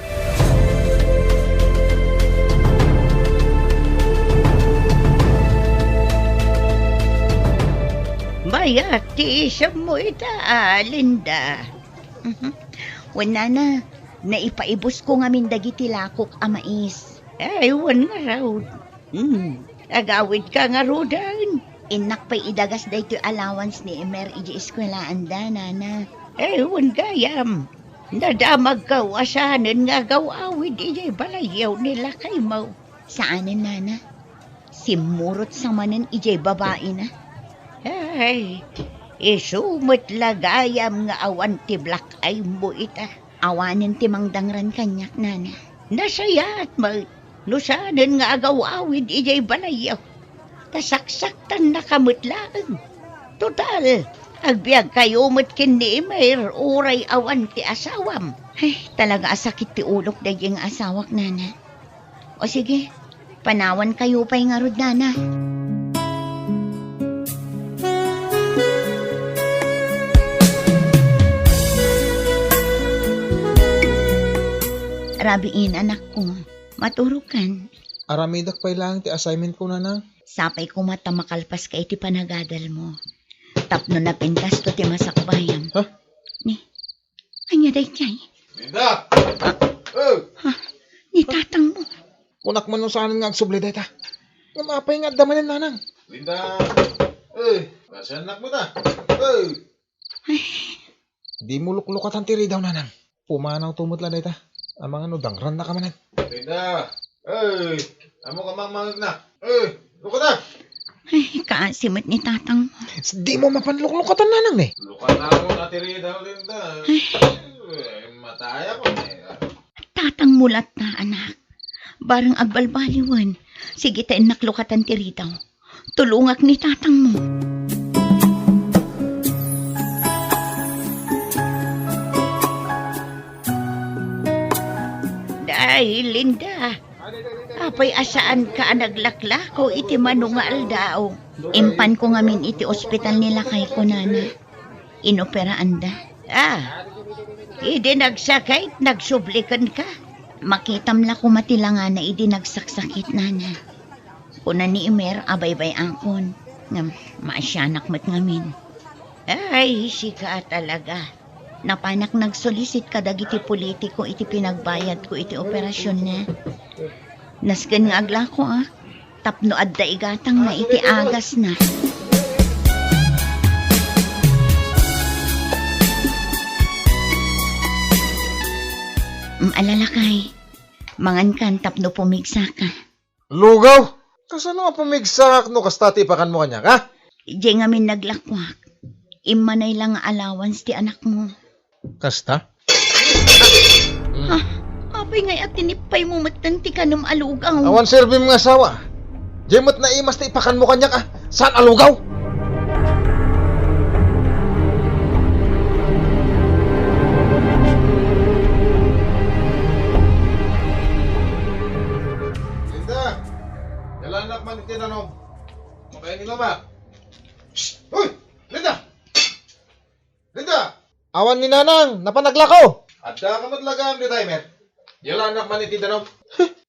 Mayat ti isemmo ita, a, Linda. Mhm. Wen, nana, naipaibusko ngamin dagiti lakok a mais. Ay, wen ngarud. Hmm, agawidka ngaruden. Innak pay idagas daytoy allowance ni Emer idiay eskuelaanda, nana. Eh, wen gayam. Nadamagko a saanen nga agaw-awid idiay balayyo ni lakaymo. Saanen, nana. Simmurot sa manen idiay babaina. Ay, isu met la gayam nga awan ti black eye mo ita. Awanen ti mangdangran kaniak, nana. Nasayaat met no saanen nga agaw-awid idiay balayyo. Ta saksaktannaka met laeng. Total, agbiagkayo met ken ni Emer uray awan ti asawam. Ay, talaga a sakit ti ulok daydiay nga asawak, nana. O sige, panawankayo pay ngarud, nana. Rabiin, anakko. Maturokan. Aramidek pay laeng ti assignment ko, nanang. Sapay koma ta makalpaska iti panagadalmo. Tapno napintasto ti masakbayam. Ha? Ni, Ania daydiay? Linda! Ah. Oh! Ah, ni tatangmo. Kunak man no saanen nga agsubli dayta. Ngem apay nga adda manen, nanang? Linda! Eh, kaasiannak met a. Eh! Ay. Dimo luklukatan ti ridaw, nanang. Pumanawto met la dayta. Amangan no dangrannaka manen. Linda! Eh! Ammok a mangmangegna. Eh! Lukata! Ay, kaasi met ni tatang mo. Dimo mapan luklukatan, nanang, ne? Lukatan mo na ti Rita, Linda. Ay. Eh, mataya ko, eh. Tatang mo latta, anak. Barang agbalbaliwen, sige ta innak lukatan ti Rita. Tulongak ni tatang mo. Ay, Linda. Apay a saanka a naglaklako iti mano nga aldaw? Impanko ngamin iti ospital ni lakayko, nana. Inoperaanda. Ah, idi nagsakit, nagsubli kenka. Makitam la koma ti langana idi nagsaksakit, nana. Kuna ni Emer a baybay-akon, ngem maasianak met ngamin. Ay, sika talaga. Napanak nagsulisit kadagiti politiko iti pinagbayadko iti operasionna. Nasken nga aglako, a, tapno adda igatangna iti agasna. Mm, ala lakay, mangankan tapno pumigsaka. Lugaw? Kasano nga pumigsaak no kasta ti ipakanmo kaniak, ha? Diay ngamin naglakuak. Immanay la nga allowance ti anakmo. Kasta? Ah, apay ngay a tinippaymo metten ti kanem a lugaw? Awan serbim nga asawa. Diay met naimas ti ipakanmo kaniak, a saan a lugaw? Linda, yalanak man iti danum. Makaininom, a. Shh! Hoy! Linda! Linda! Awan ni Nanang, napan naglako. Adda ka met lagam dita, Emer. Yalanak man iti danum.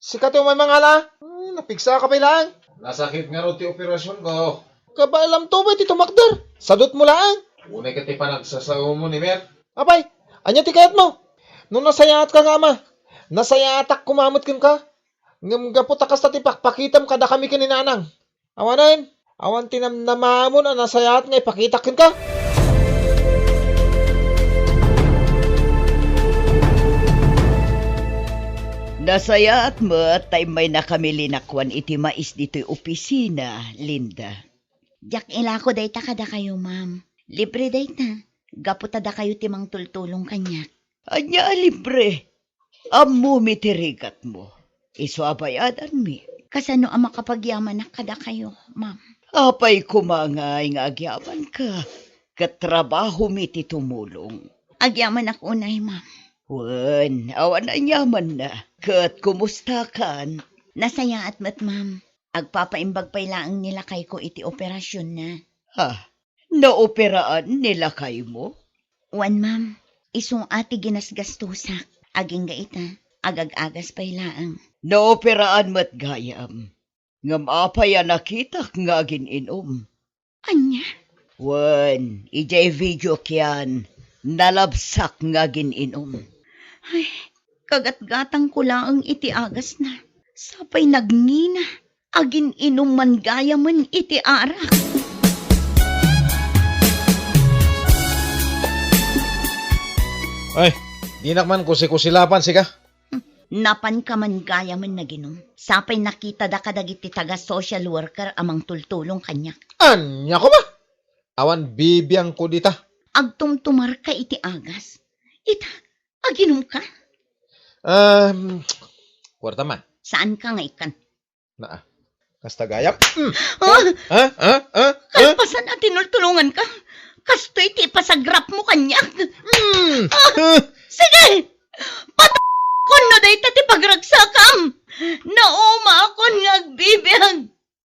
Sika ti umay mangala. Hmm, napigsaka pay laeng. Nasakit ngarud ti operasionko. Kabaelamto pay ti tumakder. Sadutmo laeng. Unay ket ti panagsasaomo ni Mer. Apay, ania ti kayatmo? No nasayaatka nga ama, nasayaatak koma met kenka. Ngem gapu ta kasta ti pakpakitam kadakami ken ni Nanang. Awanen, awan ti namnamamon a nasayaat nga ipakitak kenka. Nasayaat met ta immaynakami linakuan iti mais ditoy opisina, Linda. Diak ilako dayta kadakayo, ma'am. Libre dayta, gapu ta dakayo ti mangtultulong kaniak. Ania a libre? Ammomi ti rigatmo. Isu a bayadanmi. Kasano a makapagyamanak kadakayo, ma'am? Apay koma ngay nga agyamanka, ket trabahomi ti tumulong. Agyamanak unay, ma'am. Wen, awan anyamanna. Ket kumustakan? Nasayaat met, ma'am. Agpapaimbag pay laeng ni lakayko iti operasionna. Ha? Naoperaan ni lakaymo? Wen, ma'am. Isu a ti ginasgastosak. Agingga ita, agag-agas pay laeng. Naoperaan met gayam. Ngem apay a nakitak nga agin-inum? Ania? Wen, idiay videok yan, nalabsak nga agin-inum. Ay, kagatgatangko laeng iti agasna. Sapay nagngina. Agin-inum man gayamen iti arak. Ay, dinak man kusikusilapan, sika. Hmm, napanka man gayamen naginum. Sapay nakitada kadagiti taga-social worker a mangtultulong kaniak. Ania koma? Awan bibiangko dita. Agtumtumarka iti agas. Ita, aginumka? Um, kuarta man. Saanka nga ikkan? Naa. Kasta gayam. Mm. Ah! Ha? Ha? Ha? Ha? Kalpasan a tinultulonganka, kastoy ti ipasagrapmo kaniak. Mm. Ah! Ah! Sige! Pat-, kunno dayta ti pagragsakam. Naumaakon nga agbibiag.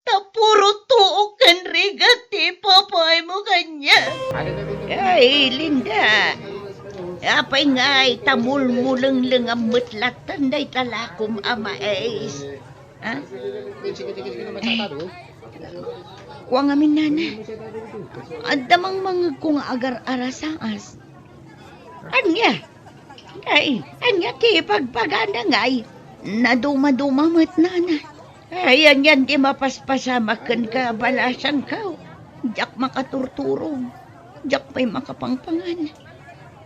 Ta puro tuok ken rigat ti ipapaaymo kaniak. Ay, Linda. Apay ngay ta mulmulenglengam met latta dayta lakom a mais. Ha? Ay. Kua ngamin, nana. Adda mangmangegko nga agar-arasaas. Ania? Ay, ania ti pagpagana ngay? Nadumaduma met, nana. Ay, anian ti mapaspasamak kenka, balasangko? Diak makaturturog. Diak pay makapangpangan.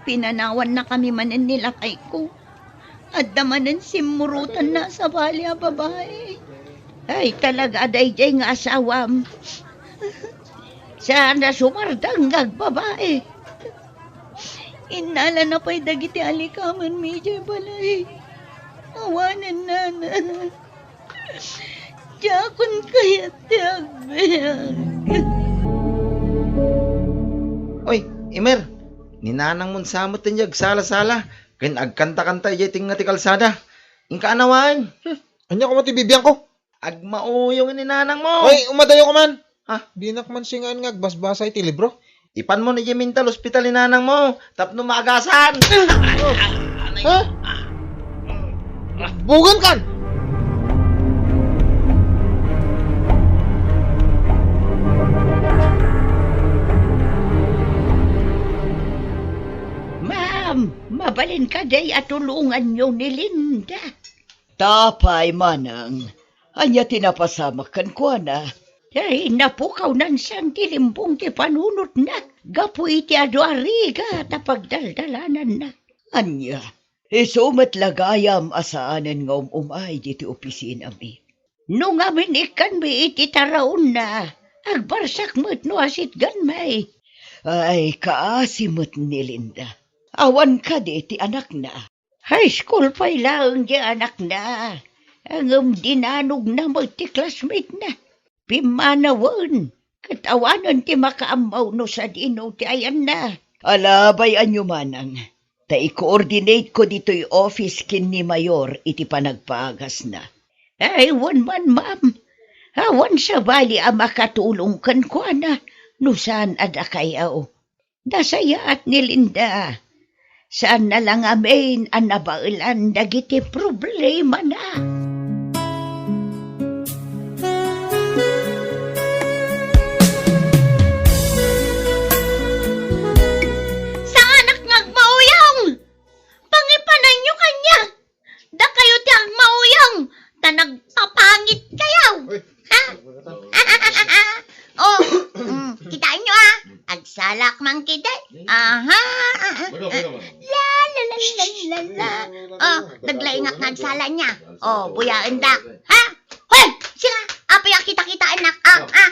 Pinanawannakami manen ni lakayko. Adda manen simmurotanna a sabali a babai. Ay, talaga, daydiay nga asawam. Saan a sumardeng nga agbabai. Innalana pay dagiti alikamanmi idiay balay. Awanen, nana. Diakon kayat ti agbiag. Oy, Emer, ni nanangmo sa met ti agsala-sala ken agkanta-kanta idiay tengnga ti kalsada. Inka anawaen. Hmm, ania koma ti bibiangko? Agmauyong ni nanangmo. Oy, umadayo ka man. Ha? Dinak man singaen nga agbasbasa iti libro. Ipanmo idiay mental hospital ni nanangmo tapno maagasan. Ha? Bugan kan! Ma'am, mabalin kadi a tulonganyo ni Linda? Apay, manang, ania ti napasamak kenkuana? Ay, napukawnan san ti limbong ti panunotna gapu iti adu a rigat a pagdaldalananna. Ania, isu met la gayam a saanen nga um-umay ditoy opisinami. No ngamin ikkanmi iti taraonna, agbarsak met no asitganmi. Ay, kaasi met ni Linda. Awan kadi ti anakna? High school pay laeng ti anakna, ngem dinanogna met ti classmate-na. Pimmanawen, ket awanen ti makaammo no sadino ti ayanna. Ala, bay-anyo manang, ta i-coordinate-ko ditoy office ken ni Mayor iti panagpaagasna. Ay, wen man, ma'am. Awan sabali a makatulong kenkuana no saan a dakayo. Nasayaat ni Linda. Saanna la ngamin a nabaelan dagiti problemana. Saanak nga agmauyong! Pangipananyo kaniak! Dakayo ti agmauyong, ta nagpapangit kayo. Uy. Ha? Oh, mm, kitaenyo, ah. Agsalak man kidi. Aha, aha. La, la, la, la, la, la. Oh, naglaingak nga agsala niya. Oh, buyaendak. Ha? Hoy, siya, apay a kita-kitaennak, ah, ah.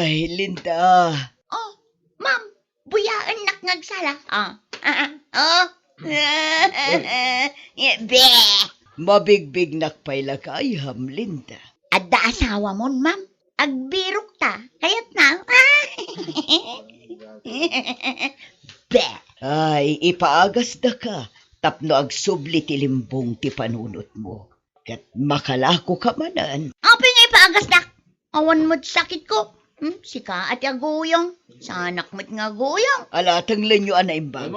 Ay, Linda. Oh, ma'am, buyaennak nga agsala. Ah, ah, ah. Oh. Be. Mabigbignak pay la gayam, Linda. Adda asawamon, ma'am? Agbirokta. Kayatna. Be. Ay, ipaagasdaka tapno agsubli ti limbong ti panunotmo. Ket makalakoka manen. Apay nga ipaagasdak? Awan met sakitko. Hmm, sika a ti aguyong. Saanak met nga aguyong. Ala, tenglenyo a naimbag.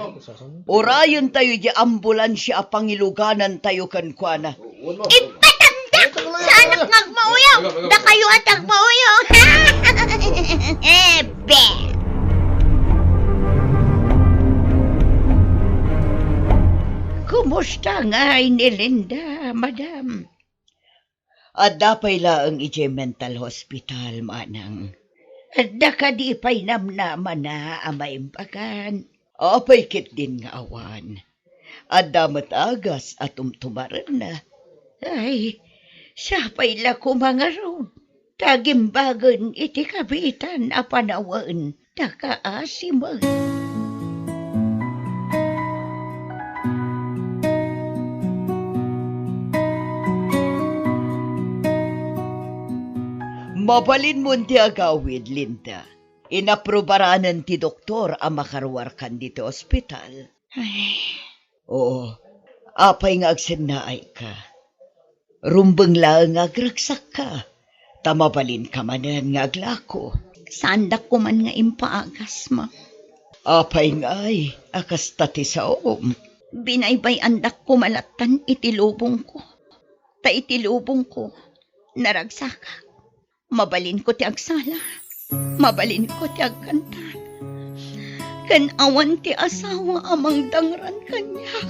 Urayentayo diay ambulansia a pangiluganantayo kenkuana. Ipatandak! Saanak nga agmauyong! Dakayo a ti agmauyong! Be! Kumusta ngay ni Linda, madam? Adda pay laeng idiay mental hospital, manang. Adda kadi pay namnamana a maimbagan? Apay ketdin nga awan. Adda met agas a tumtumarenna. Ay, sapay la koma ngarud ta agimbagen iti kabiitan a panawen ta kaasi met. Mabalinmon ti agawid, Linda. Inaprubaranen ti doktor a makaruarkan ditoy ospital. Ay. Oo. Apay nga agsennaayka? Rumbeng laeng nga agragsakka, ta mabalinka manen nga aglako. Saandak koman nga impaagas, ma'am. Apay ngay a kasta ti saom? Binaybay-andak koma lattan iti lubongko. Ta iti lubongko, naragsakak. Mabalinko ti agsala. Mabalinko ti agkanta. Ken awan ti asawa a mangdangran kaniak.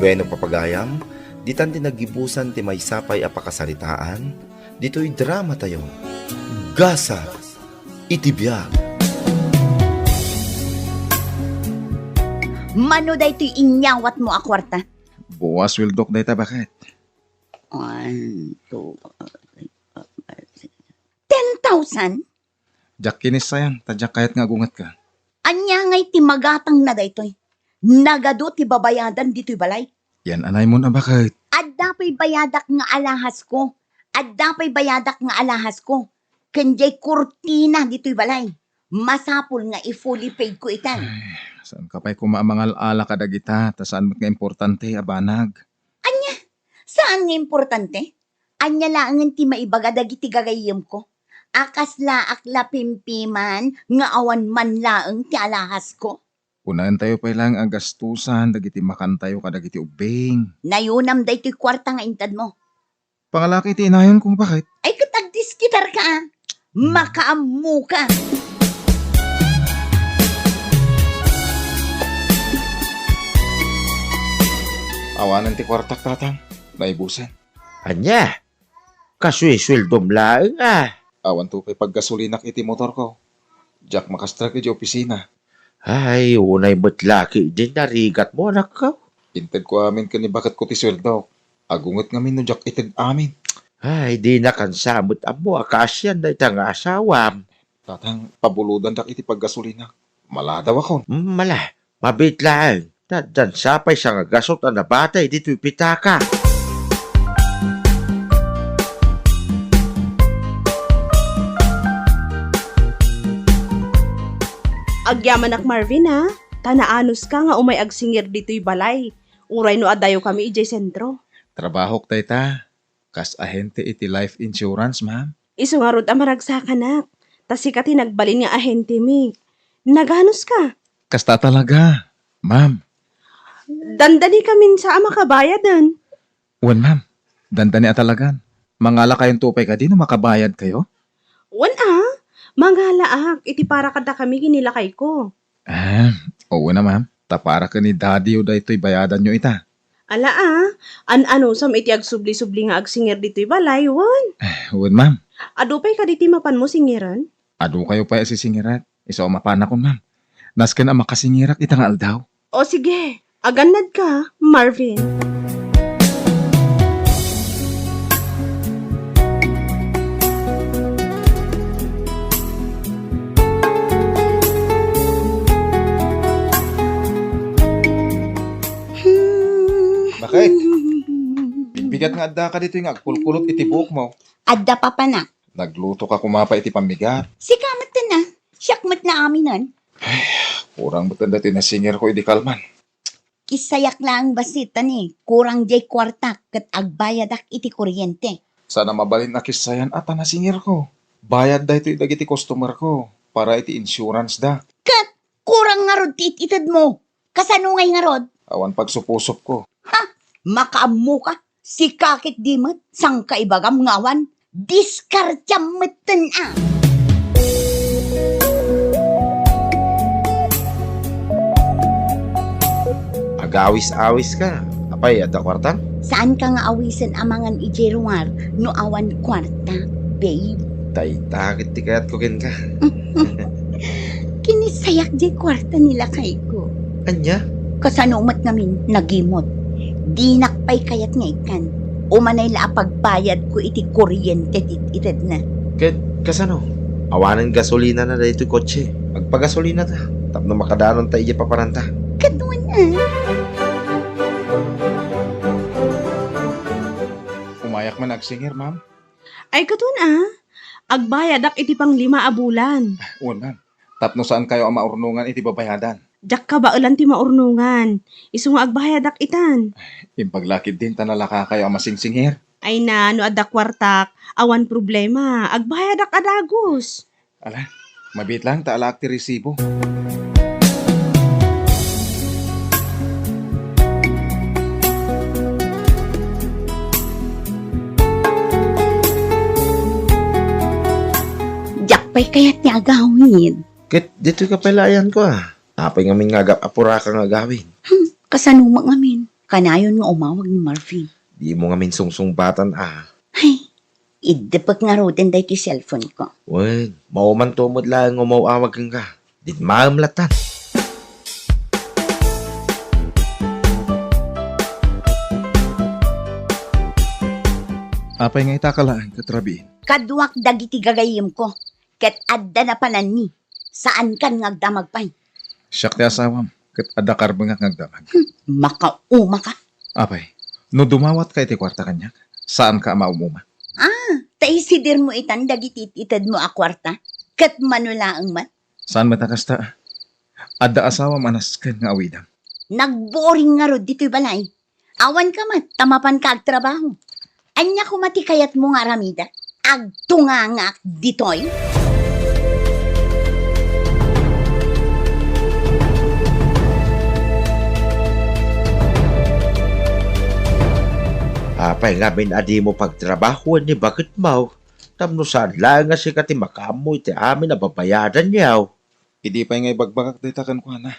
Bueno, papagayam, ditan ti naggibusan ti maysa pay a pakasaritaan ditoy dramatayo, Gasat iti Biag. Mano daytoy inyawatmo a kuarta? Buas sueldok dayta, baket. One, two, three, four, five, six. Ten thousand? Diak kinissayan, ta diak kayat nga agungetka. Ania ngay ti magatangna daytoy? Nagadu ti babayadan ditoy balay. Yan anay mon a baket. Adda pay bayadak nga alahasko. Adda pay bayadak nga alahasko. Ken diay kurtina ditoy balay. Masapul nga i-fully paid ko itan. Ay, saan ka pay koma a mangal-ala kadagita, ta saan met nga importante a banag? Ania? Saan nga importante? Ania laengen ti maibaga dagiti gagayyemko? A kaslaak la pimpiman nga awan man laeng ti alahasko? Kunaentayo pay laeng a gastusan dagiti makantayo kadagiti ubbing. Nayunam daytoy kuarta nga intedmo. Pangalaki ti inayonko, baket. Ay, ket agdiskitarka, a. Makaammoka. Awanen ti kuartak, tatang. Naibusen. Ania? Kasuisueldom laeng, a. Awanto pay paggasolinak iti motorko. Diak makastrek iti opisina. Ay, unay met la ketdin narigatmo, anakko. Intedko amin ken ni baketko ti sueldok. Agunget ngamin no diak ited amin. Ay, dinakansa met ammo a kaasian dayta nga asawam. Tatang, pabulodandak iti paggasolinak. Maladawakon. Mm, ala, mabiit laeng. Naddansa pay sa nga gasut a nabatay ditoy pitaka. Agyamanak, Marvin, a. Ta naanuska nga umay agsingir ditoy balay. Uray no adayokami idiay sentro. Trabahok dayta. Kas ahente iti life insurance, ma'am. Isu ngarud a maragsakanak, ta sika ti nagbalin nga ahentemi. Naganuska? Kasta talaga, ma'am. Dandanikamin sa a makabayaden. Wen, ma'am. Dandani a talagan. Mangalakayonto pay kadi no makabayadkayo? Wen a, mangalaak iti para kadakami ken ni lakayko. Ah, wen a, ma'am. Ta para ken ni daddyyo daytoy bayadanyo ita. Ala a, an-anusam iti agsubli-subli nga agsingir ditoy balay, wen? Eh, wen, ma'am. Adu pay kadi ti mapanmo singiren? Adu kayo pay a sisingirek. Isu a mapanakon, ma'am. Nasken a makasingirak ita nga aldaw. O sige, agannadka, Marvin. Bakit? Bigbigat nga adda ka ditoy nga agkulkulot iti buokmo. Adda, papanak. Nagluto ka kuma pay iti pammigat. Sika met ten a. Siak met la aminen. Ay, kurang met daytoy nasingirko idi kalman. Kissayak laeng bassit ta ni, kurang diay kuartak ket agbayadak iti kuryente. Saan a mabalin a kissayan a ta nasingirko. Bayad daytoy dagiti customerko para iti insurance da. Ket kurang ngarud ti it-itedmo. Kasano ngay ngarud? Awan pagsupusopko. Ha? Makaammoka? Sika ketdi met, saan ka ibagam nga awan? Diskartiam metten a. Agawis-awis ka. Apay, adda kuarta? Saan ka nga awisen a mangan idiay ruar no awan kuarta, babe? Dayta ket ti kayatko kenka. Kinisayak diay kuarta ni lakayko. Ania? Kasano met ngamin nagimot? Dinak pay kayat nga ikkan. Umanay la a pagbayadko iti kuryente ti itedna. Ket kasano? Awanen gasolinana daytoy kotse. Agpagasolinata tapno makadanonta idiay papananta. Ket wen a. Umayak man agsingir, ma'am. Ay, katon a. Agbayadak iti panglima a bulan. Wen, ma'am. Tapno saan kayo a maurnongan iti babayadan. Diak kabaelan ti maurnongan. Isu nga agbayadak itan. Imbag la ketdin ta nalaka kayo a masingsingir. Ay na, no adda kuartak, awan problema. Agbayadak a dagus. Ala, mabiit lang ta alaak ti resibo. Diak pay kayat ti agawid. Ket ditoy ka pay la ayanko a. Apay ngamin nga agap-apuraka nga agawid? Hmm, kasano met ngamin? Kanayon nga umawag ni Marvin. Dimo ngamin sungsungbatan a. Ay, iddepek ngaruden daytoy cellphone ko. Wen, maumanto met laeng nga umaw-awag kenka. Ditmaem lattan. Apay nga itaka laeng ket rabiin? Kaduak dagiti gagayyemko, ket adda napananmi. Saankan nga agdamag pay. Siak ti asawam, ket adda karbengak nga agdamag. Hmm, makaumaka. Apay, no dumawatka iti kuarta kaniak, saanka a maum-uma. Ah, ta isidirmo itan dagiti it-itedmo a kuarta, ket mano laeng met? Saan met a kasta? Adda asawam a nasken nga awidam. Nagboring ngarud ditoy balay. Awanka met ta mapanka agtrabaho. Ania koma ti kayatmo nga aramidek? Agtungangak ditoy? Apay ngamin a dimo pagtrabahoen ni baketmo? Tapno saan laeng nga sika ti makaammo iti amin a babayadanyo. Idi pay nga ibagbagak dayta kenkuana,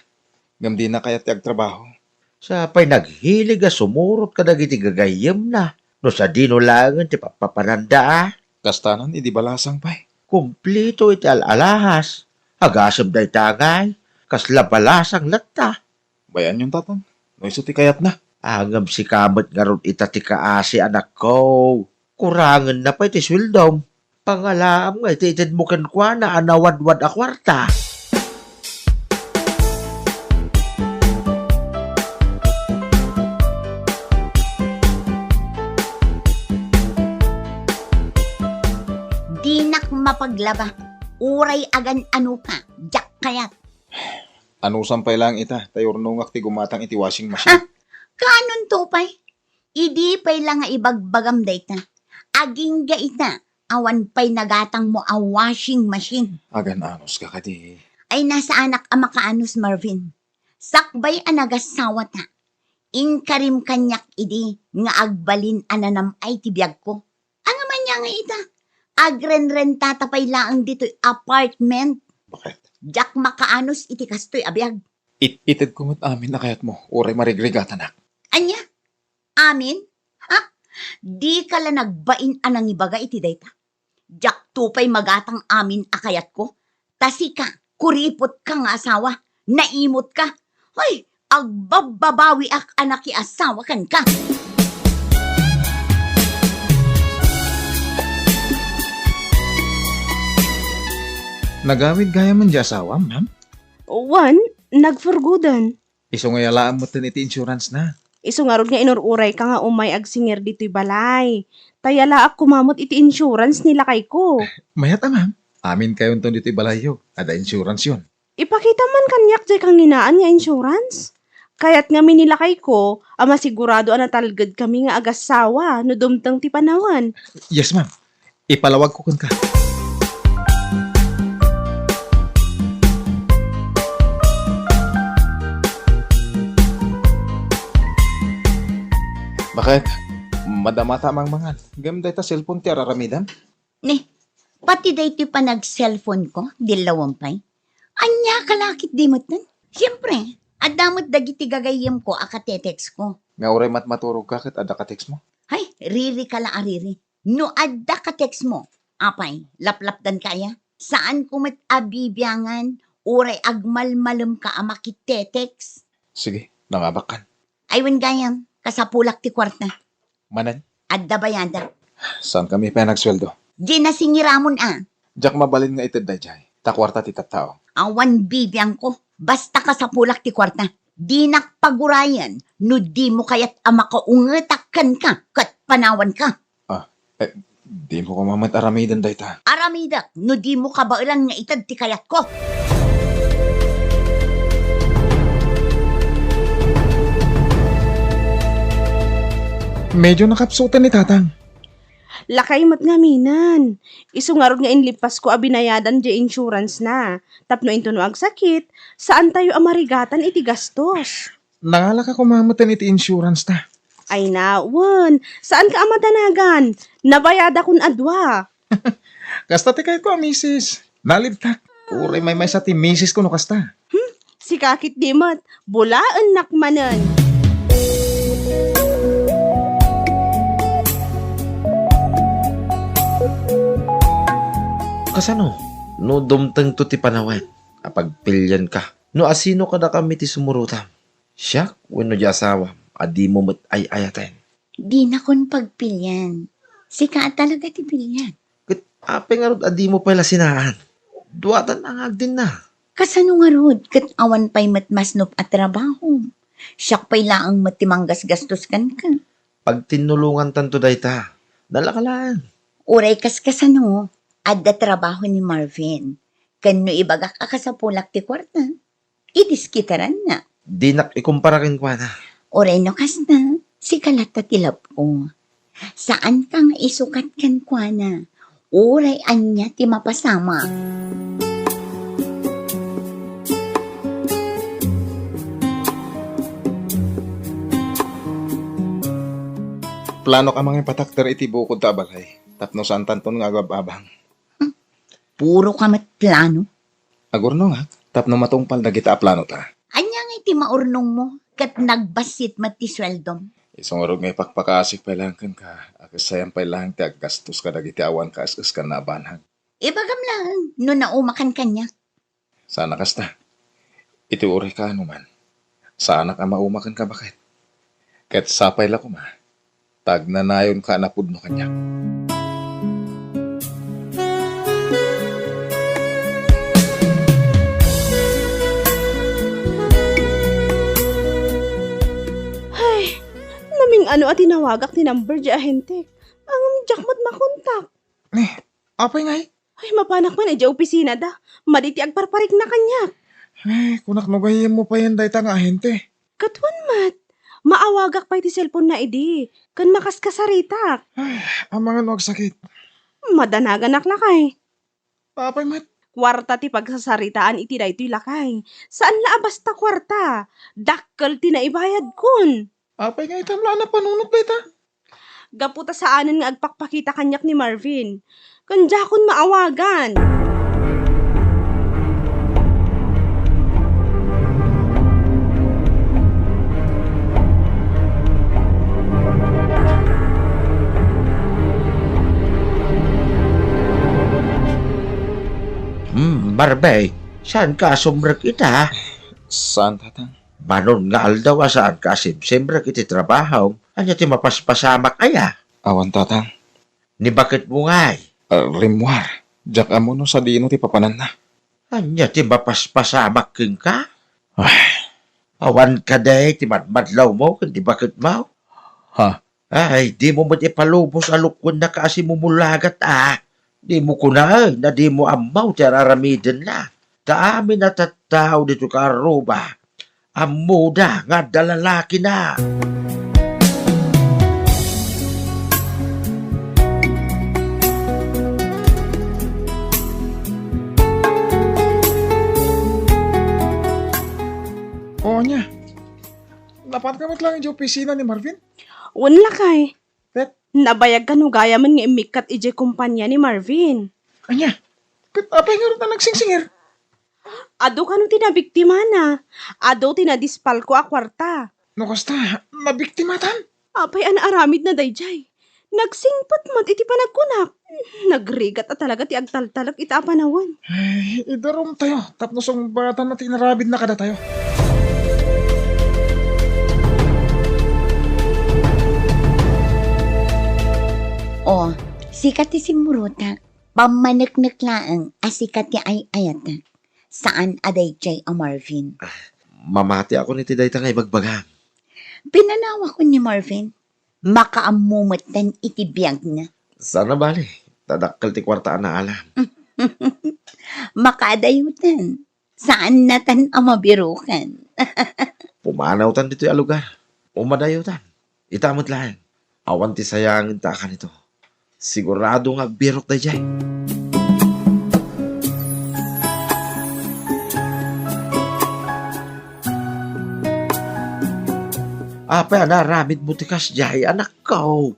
ngem dina kayat ti agtrabaho. Sa pay naghilig a sumurot kadagiti gagayyemna, no sadino laengen ti pappapananda a? Kastanan idi balasang pay. Kumplito iti al-alahas. Agasem dayta ngay, kasla balasang latta. Bayanyon, tatang, no isu ti kayatna. Ngem sika met ngarud ita ti kaasi, anakko. Kurangenna pay ti sueldom. Pangalaam nga iti itedmo kenkuana a nawadwad a kuarta. Dinak mapaglaba. Uray agan-ano ka, diak kayat. Anusam pay laeng ita, ta urnongak ti gumatang iti washing machine. Ah, kaanonto pay? Idi pay la nga ibagbagam dayta, agingga ita, awan pay nagatangmo a washing machine. Agan-anos ka kadi. Ay, nasaanak a makaanus, Marvin. Sakbay a nagasawata, inkarim kaniak idi nga agbalin a nanam-ay ti biagko. Ania man nga ita? Agrenrentata pay laeng ditoy apartment. Bakit? Diak makaanus iti kastoy a biag. It-itedko met amin a kayatmo, uray marigrigatanak. Ania? Amin? Ha? Dika la nagbain a nangibaga iti dayta. Diakto pay magatang amin a kayatko. Ta sika, kuripotka nga asawa, naimutka. Hoy, agbabbabawiak a nakiasawa kenka. Nagawid gayam diay asawam, ma'am? Wen, nagfurgoden. Isu nga yalaam metten iti insurance na. Isu ngarud nga inur-urayka nga umay agsingir ditoy balay. Ta yalaak koma met iti insurance ni lakayko. Mayat a, ma'am. Aminkayonton ditoy balayyo. Adda insuranceyon. Ipakita man kaniak diay kangnginaan nga insurance. Kayat ngamin ni lakayko a masigurado a natalgedkami nga agassawa no dumteng ti panawen. Yes, ma'am. Ipalawagko kenka. Bakit? Madamata a mangmangan. Ngem dayta cellphone ti ar-aramidem? Ni, pati daytoy panag-cellphoneko, dillawen pay. Ania ka la ketdi metten? Siempre, adda met dagiti gagayyemko a katetextko. Nga uray matmaturogka ket adda katextmo? Hay, ririka la a riri. No adda katextmo, apay, laplapdanka aya? Saanko met a bibiangan, uray agmalmalemka a makitetext. Sige, nangabakkan. Ay, wen gayam, kasapulak ti kuarta. Manen? Adda bayadak. Saankami pay a nagsueldo? Diay nasingiramon a. Diak mabalin nga ited daydiay, ta kuarta ti tattao. Awan bibiangko, basta kasapulak ti kuarta. Dinak pagurayen no dimo kayat a makaungetak kenka ket panawanka. Ah, eh, dimo koma met aramiden dayta. Aramidek no dimo kabaelan nga ited ti kayatko. Medyo nakapsutan ni Tatang. Lakay met ngaminen. Isu ngarud nga inlippasko a binayadan diay insurance na. Tapno intono agsakit, saantayo a marigatan iti gastos. Nangalaka koma metten iti insurance ta. Ay na, wen, saanka a madanagan. Nabayadakon a dua. Kasta ti kayatko a misis. Nalibtak. Uray maymaysa ti misisko no kasta. Hmm, sika ketdi met. Bulaennak manen. Kasano? No dumtengto ti panawen a pagpilianka, no asino kadakami ti sumurotam? Siak wenno diay asawam a dimo met ay-ayaten? Dinakon pagpilian. Sika a talaga ti bilyag. Ket apay ngarud a dimo pay la sinaan? Duatan a nga agdinna. Kasano ngarud ket awan pay met masnop a trabaho? Siak pay laeng met ti manggasgastos kenka. Pagtinnulongantanto dayta. Nalaka laeng. Uray kaskasano, adda trabaho ni Marvin. Ken no ibagak a kasapulak ti kuarta, idiskitaranna. Dinak ikumpara kenkuana. Uray no kasta, sika latta ti love ko. Saanka nga isukat kenkuana. Uray ania ti mapasamak. Planok a mangipatakder iti bukod ta balay tapno saantanton nga agab-abang. Puroka met plano. Agurnongak tapno matungpal dagita a planota. Ania ngay ti maurnongmo ket nagbassit met ti sueldom? Isu ngarud nga ipakpakaasik pay laeng kenka, a kasayam pay laeng ti aggastos kadagiti awan kaes-eskanna a banag. Ibagam laeng no naumakan kaniak. Sana kasta. Iti uray kaano man, saanak a mauma kenka baket. Ket sapay la koma ta agnanayonka a napudno kaniak. Ay, naming-ano a tinawagak ti number di ahentek. Ngem diak met makontak. Eh, apay ngay? Ay, mapanak man idiay opisinada. Madi ti agparparikna kaniak. Eh, kunak no gayyemmo payen dayta nga ahente. Ket wen met, maawagak pay ti cellphone-na idi, ken makaskasaritak. Ay, amangan no agsakit. Madanaganak lakay. Apay met? Kuarta ti pagsasaritaan iti daytoy lakay. Saan la a basta kuarta. Dakkel ti naibayadkon. Apay nga itam la a napanunot dayta? Gapu ta saanen nga agpakpakita kaniak ni Marvin. Ken diakon maawagan. Hmm, Marvin, saanka a sumrek ita? Saan, Tatang? Manon nga aldaw a saanka a simsimrek iti trabahom, ania ti mapaspasamak aya? Awan, Tatang. Ni baketmo ngay? Ah, rimmuar. Diak ammo no sadino ti papananna. Ania ti mapaspasamak kenka? Ay. Awan kadi ti madmadlawmo ken ni baketmo? Ha? Ay, dimo met ipalubos a lukwenna kas mumulagat a. Dimo kunaen a dimo ammo ti ar-aramidenna. Ta amin a tattao ditoy Carruba, ammoda nga adda lalakina. O, ania? Napanka met laeng idiay opisina ni Marvin? Wen lakay. Ket? Nabayagka no gayamen nga immikkat idiay kompania ni Marvin. Ania? Ket apay ngarud a nagsingsingir? Adu kano ti nabiktimana. Adu ti nadispalko a kuarta. No kasta, nabiktimatan? Apay a naaramidna daydiay? Nagsingpet met iti panagkunak. Nagrigat a talaga ti agtaltalek ita a panawen. Ay, idarumtayo tapno sungbatanna ti inaramidna kadatayo. O, sika ti simmurotak. Pammaneknek laeng a sika ti ay-ayatek. Saan a daydiay a Marvin. Ah, mamatiakon iti dayta nga ibagbagam. Pinanawakon ni Marvin. Makaammo metten iti biagna. Saan a bale, ta dakkel ti kuarta a naalam. Makaadayotan. Saannatan a mabiroken. Pumanawtan ditoy a lugar. Umadayotan. Ita met laeng. Awan ti sayangenta a kanito. Sigurado nga agbirok daydiay. Apay a naaramidmo ti kasdiay, anakko?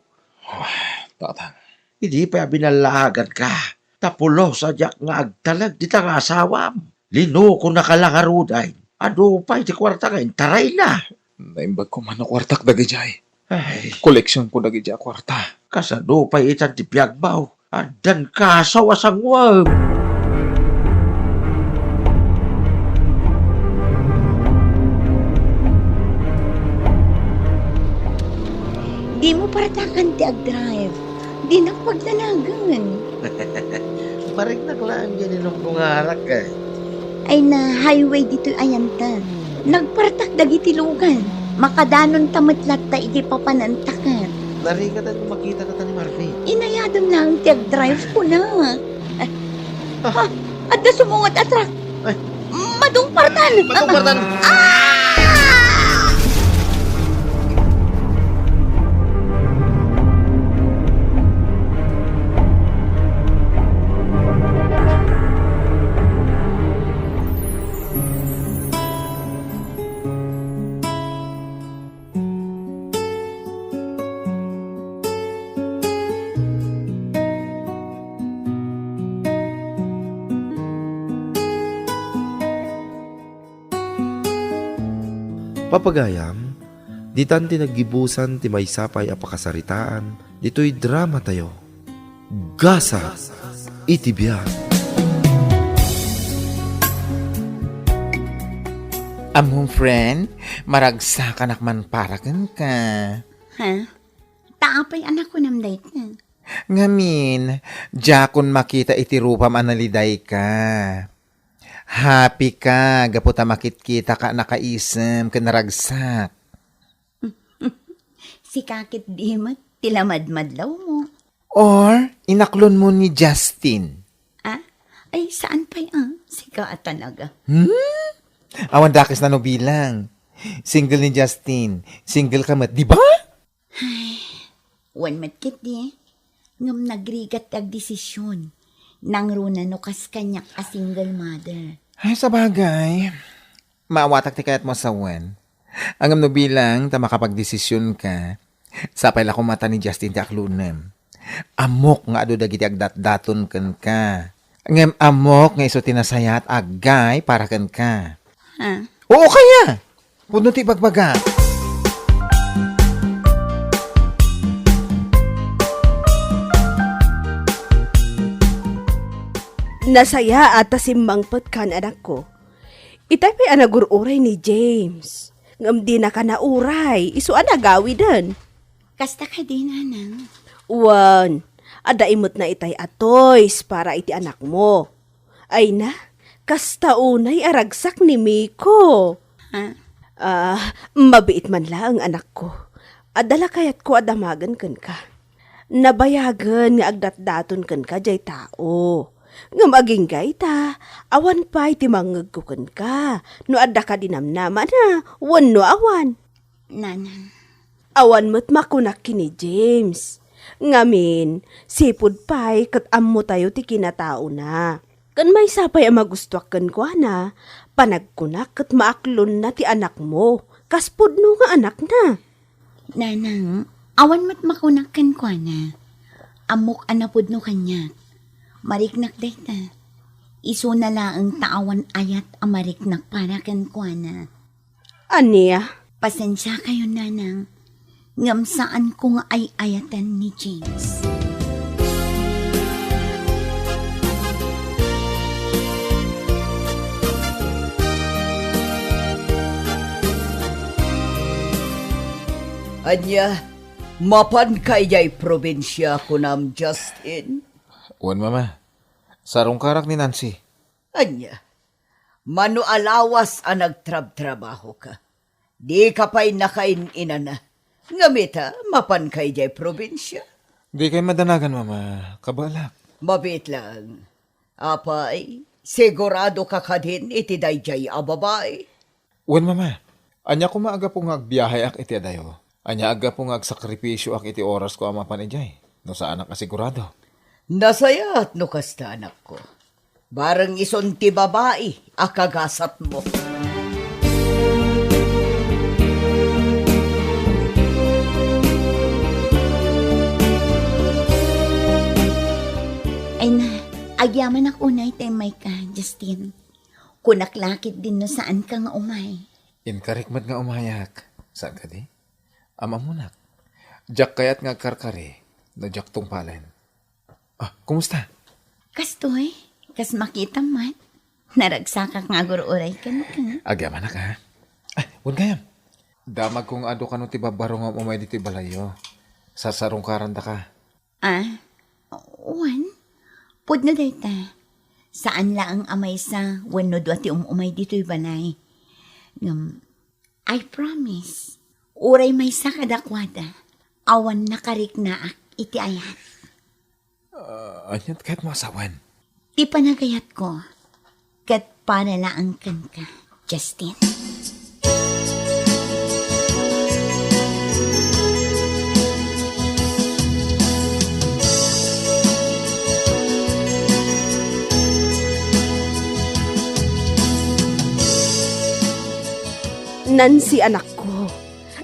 Tatang. Idi pay a binallaganka, ta pulos a diak nga agtalek dita nga asawam. Linukonaka la ngaruden. Adu pay ti kuarta nga intarayna. Naimbag koma no kuartak dagidiay. Ay. Koleksionko dagidiay a kuarta. Kasano pay itan ti biagmo? Addan kasaw a sanguem. Dimo partakan ti agdrive. Dinak pagdanagan. Mariknak laeng diay ni Nonggong Arak, eh. Ay na, highway ditoy ayanta. Nagpartak dagiti lugan. Makadanonta met latta iti papananta ket. Narigatan no makitana ta ni Marvin. Inayadem laeng ti agdrive, kunak. Ah. Ah, adda sumungod a truck. Ay. Madungpartan! Madungpartan! Ah! Papagayam, ditan ti naggibusan ti maysa pay a pakasaritaan ditoy dramatayo. Gasat iti biag. Ammom, friend, maragsakanak man para kenka. Ha? Ta apay a nakunam dayta? Ngamin, diakon makita iti rupam a nalidayka. Happy ka gapu ta makitkitaka a nakaisem ken naragsak. Sika ketdi met ti lamadmadlawmo. Or inaklonmo ni Justin. Ah? Ay, saan pay a? Sika a talaga. Hmm? Awan dakes na no bilang. Single ni Justin. Single ka met, di ba? Ay, wen met ketdi, ngem nagrigat ti agdesisyon. Nangruna no kas kaniak a single mother. Ay, sabagay. Maawatak ti kayatmo a sawen. Ngem no bilang ta makapagdesisyon ka, sapay la koma ta ni Justin ti aklonem. Ammok nga adu dagiti agdatdaton kenka. Ngem ammok nga isu ti nasayaat a agay para kenka. Ha? Oo, kaya! Pudno ti ibagbaga. Nasayaat ta simmangpetkan, anakko. Itay pay a nagur-uray ni James. Ngem dinaka nauray, isu a nagawiden. Kasta kadi, nanang? Wen, adda imetna itay a toys para iti anakmo. Ay na, kasta unay a ragsak ni Miko. Ha? Ah, mabiit man laeng, anakko. Adda la kayatko a damagen kenka. Nabayagen nga agdatdaton kenka jay tao. Ngem agingga ita, awan pay ti mangngegko kenka, no adda kadi namnamana wenno awan. Nanang. Awan met makunak ken ni James. Ngamin, sipud pay ket ammotayo ti kinataona. Ken maysa pay a magustuak kenkuana, panagkunak ket maaklonna ti anakmo, kas pudno nga anakna. Nanang, awan met makunak kenkuana. Ammok a napudno kaniak. Mariknak dayta. Isuna laeng ta awan ayat a mariknak para kenkuana. Ania? Pasensiakayon, nanang. Ngem saanko nga ay-ayaten ni James. Ania, mapanka idiay probinsia, kunam, Justin? Wen, Mama. Sarungkarak ni Nancy. Ania, mano a lawas a nagtrabtrabahoka? Dika pay nakain-inana. Ngem ita, mapanka idiay probinsia? Dikay madanagan, Mama. Kabaelak. Mabiit laeng. Apay, siguradoka kadin iti daydiay a babai? Wen, Mama. Ania koma a gapu nga agbiaheak iti adayo? Ania a gapu nga agsakripisioak iti orasko a mapan idiay, no saanak a sigurado? Nasayaat no kasta, anakko. Bareng isun ti babai a kagasatmo. Ay na, agyamanak unay ta immayka, Justin. Kunak la ketdin no saanka nga umay. Inkarik met nga umayak. Saan kadi? Am-ammonak. Diak kayat nga agkarkari no diak tungpalen. Ah, kumusta? Kastoy, kas makitam met. Naragsakak nga agur-uray kenka. Agyamanak, ha? Ah, wen gayam. Damagko nga adu kano ti babbarongam umay ditoy balayyo. Sarsarungkarandaka. Ah, Wen, pudno dayta. Saan laeng a maysa wenno dua ti um-umay ditoy balay. Ngem, I promise, uray maysa kadakuada, awan nakariknaak iti ayat. Ah, ania ti kayatmo a sawen? Ti panagayatko, ket para laeng kenka, Justin. Nancy, anakko,